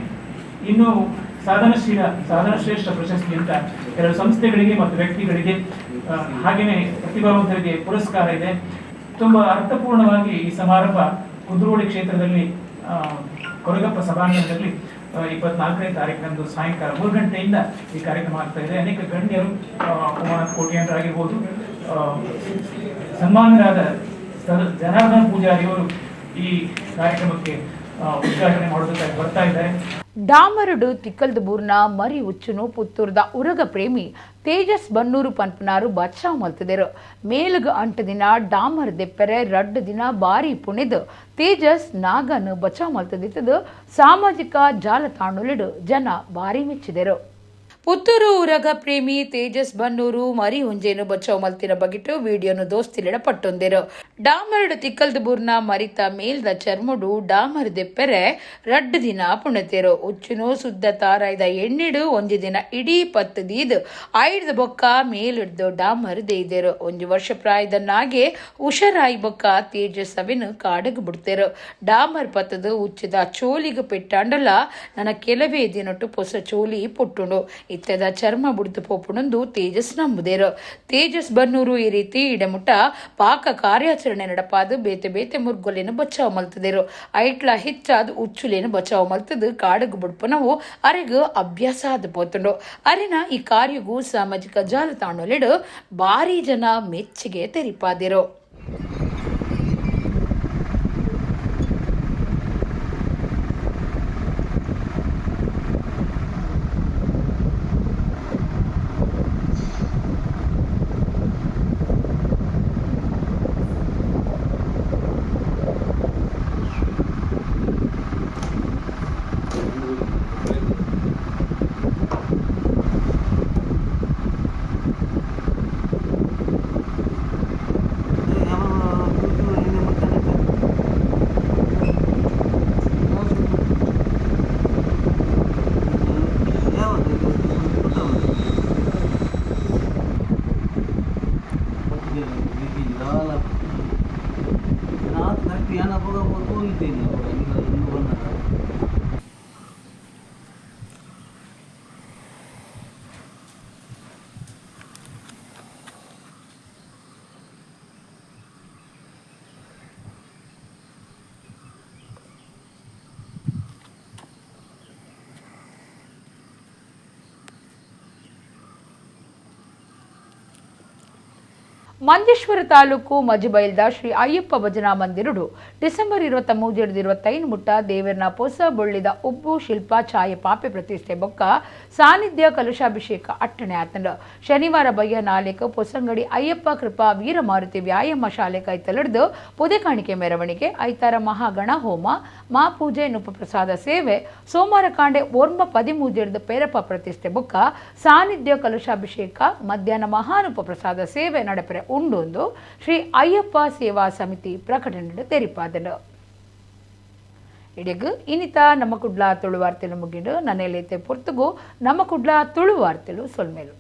ಇನ್ನು ಸಾಧನಶ್ರೇಷ್ಠ ಪ್ರಶಸ್ತಿ ಅಂತ 2 ಸಂಸ್ಥೆಗಳಿಗೆ ಮತ್ತು ವ್ಯಕ್ತಿಗಳಿಗೆ, ಹಾಗೆಯೇ ಪ್ರತಿಭಾವಂತರಿಗೆ ಪುರಸ್ಕಾರ ಇದೆ. ತುಂಬ ಅರ್ಥಪೂರ್ಣವಾಗಿ ಈ ಸಮಾರಂಭ ಕುದ್ರೋಳಿ ಕ್ಷೇತ್ರದಲ್ಲಿ ಕೊರಗಪ್ಪ ಸಭಾಂಗಣದಲ್ಲಿ 24ನೇ ತಾರೀಕಿನಂದು ಸಾಯಂಕಾಲ 3 ಗಂಟೆಯಿಂದ ಈ ಕಾರ್ಯಕ್ರಮ ಆಗ್ತಾ ಇದೆ. ಅನೇಕ ಗಣ್ಯರು, ಉಮಾನಾಥ್ ಕೋಟ್ಯಾಂಡ್ರಾಗಿರ್ಬೋದು, ಸನ್ಮಾನ್ಯರಾದ ಜನಾರ್ದನ್ ಪೂಜಾರಿಯವರು ಈ ಕಾರ್ಯಕ್ರಮಕ್ಕೆ ಉದ್ಘಾಟನೆ ಮಾಡೋದಕ್ಕಾಗಿ ಬರ್ತಾ ಇದ್ದಾರೆ. ಡಾಮರುಡು ತಿಕ್ಕಲ್ದ ಬೂರ್ನ ಮರಿ ಉಚ್ಚುನು ಪುತ್ತೂರ್ದ ಉರಗ ಪ್ರೇಮಿ ತೇಜಸ್ ಬನ್ನೂರು ಪನ್ಪನಾರು ಬಚಾವ್ ಮಲ್ತದೆರು. ಮೇಲುಗ ಅಂಟು ದಿನ ಡಾಮರ್ ದೆಪ್ಪೆರೆ 2 ದಿನ ಬಾರಿ ಪುಣೆದು ತೇಜಸ್ ನಾಗನು ಬಚಾವ್ ಮಲ್ತದಿತ್ತದು ಸಾಮಾಜಿಕ ಜಾಲತಾಣುಲಿಡು ಜನ ಬಾರಿ ಮೆಚ್ಚಿದರು. ಪುತ್ತೂರು ಉರಗ ಪ್ರೇಮಿ ತೇಜಸ್ ಬನ್ನೂರು ಮರಿ ಹುಂಜೇನು ಬಚಾವ್ ಮಲ್ತಿನ ಬಗಿಟ್ಟು ವಿಡಿಯೋನು ದೋಸ್ತಿಲಿಡ ಪಟ್ಟೊಂದಿರು. ಡಾಮರ್ಡ್ ತಿಕ್ಕಲ್ದ ಬೂರ್ನ ಮರಿತ ಮೇಲ್ದ ಚರ್ಮುಡು ಡಾಮರ್ ದೆಪ್ಪೆರೆ 2 ದಿನ ಪುಣೆತೇರು. ಉಚ್ಚುನು ಸುದ್ದ ತಾರಾಯ್ದ ಎಣ್ಣಿಡು 1 ದಿನ ಇಡೀ 10 ದೀದ್ ಐಡ್ದ ಬೊಕ್ಕ ಮೇಲಿಡ್ದು ಡಾಮರ್ ದೇಯ್ದೇರು. 1 ವರ್ಷ ಪ್ರಾಯದ ನಾಗೆ ಹುಷಾರಾಯಿ ಬೊಕ್ಕ ತೇಜಸ್ ಅವಿನ ಕಾಡಗ್ ಬಿಡ್ತೇರು. ಡಾಮರ್ ಪತ್ತದು ಉಚ್ಚದ ಚೋಲಿಗೆ ಪೆಟ್ಟಾಂಡಲ ನನ್ನ ಕೆಲವೇ ದಿನಟ್ಟು ಪೊಸ ಚೋಲಿ ಪುಟ್ಟುಂಡು. ಇತ್ತದ ಚರ್ಮ ಬುಡ್ದು ಪೋಪುಣಂದು ತೇಜಸ್ ನಂಬುದೇರು. ತೇಜಸ್ ಬನ್ನೂರು ಈ ರೀತಿ ಇಡಮುಟ್ಟ ಪಾಕ ಕಾರ್ಯಾಚರಣೆ ನಡಪಾದು ಬೇತೆ ಬೇತೆ ಮುರ್ಗೊಲೇನು ಬಚಾವ್ ಮಲ್ತದೇರು. ಐಟ್ಲ ಹೆಚ್ಚಾದ ಉಚ್ಚುಲೇನು ಬಚಾವ್ ಮಲ್ತದು ಕಾಡಗು ಬುಡ್ಪನವು ಅರೆಗು ಅಭ್ಯಾಸ ಆದ ಪೋತುಂಡು. ಅರೆನ ಈ ಕಾರ್ಯಗೂ ಸಾಮಾಜಿಕ ಜಾಲತಾಣಲಿಡು ಭಾರಿ ಜನ ಮೆಚ್ಚುಗೆ ತೆರಿಪಾದಿರು. ಮಂಜೇಶ್ವರ ತಾಲೂಕು ಮಜಿಬೈಲ್ದ ಶ್ರೀ ಅಯ್ಯಪ್ಪ ಭಜನಾ ಮಂದಿರುಡು ಡಿಸೆಂಬರ್ 23 25 ಮುಟ್ಟ ದೇವರನ ಪೊಸ ಬೊಳ್ಳಿದ ಉಬ್ಬು ಶಿಲ್ಪ ಛಾಯೆ ಪಾಪೆ ಪ್ರತಿಷ್ಠೆ ಬೊಕ್ಕ ಸಾನ್ನಿಧ್ಯ ಕಲಶಾಭಿಷೇಕ ಅಟ್ಟಣೆ ಆತಂಡ್. ಶನಿವಾರ ಬಯ್ಯ ನಾಲೇಕ ಪೊಸಂಗಡಿ ಅಯ್ಯಪ್ಪ ಕೃಪಾ ವೀರಮಾರುತಿ ವ್ಯಾಯಾಮ ಶಾಲೆ ಕೈತಲಡ್ದು ಪುದೆ ಕಾಣಿಕೆ ಮೆರವಣಿಗೆ, ಐತಾರ ಮಹಾಗಣ ಹೋಮ, ಮಹಾಪೂಜೆ, ನುಪ್ಪು ಸೇವೆ, ಸೋಮವಾರ ಕಾಂಡೆ ಓರ್ಮ 13 ಪೇರಪ್ಪ ಪ್ರತಿಷ್ಠೆ ಬೊಕ್ಕ ಸಾನ್ನಿಧ್ಯ ಕಲಶಾಭಿಷೇಕ, ಮಧ್ಯಾಹ್ನ ಮಹಾನುಪ ಪ್ರಸಾದ ಸೇವೆ ನಡೆಪರೆ ಉಂಡೊಂದು ಶ್ರೀ ಅಯ್ಯಪ್ಪ ಸೇವಾ ಸಮಿತಿ ಪ್ರಕಟಣೆ ತೆರಿಪಾದನು. ಇಡೀಗ ಇನಿತ ನಮ್ಮ ಕುಡ್ಲ ತುಳು ಮುಗಿದು ನನ್ನೆಲೈತೆ ಪೊರ್ತುಗು ನಮ್ಮ ಕುಡ್ಲ ತುಳು ವಾರ್ತೆಲು ಸೊಲ್ಮೇಲು.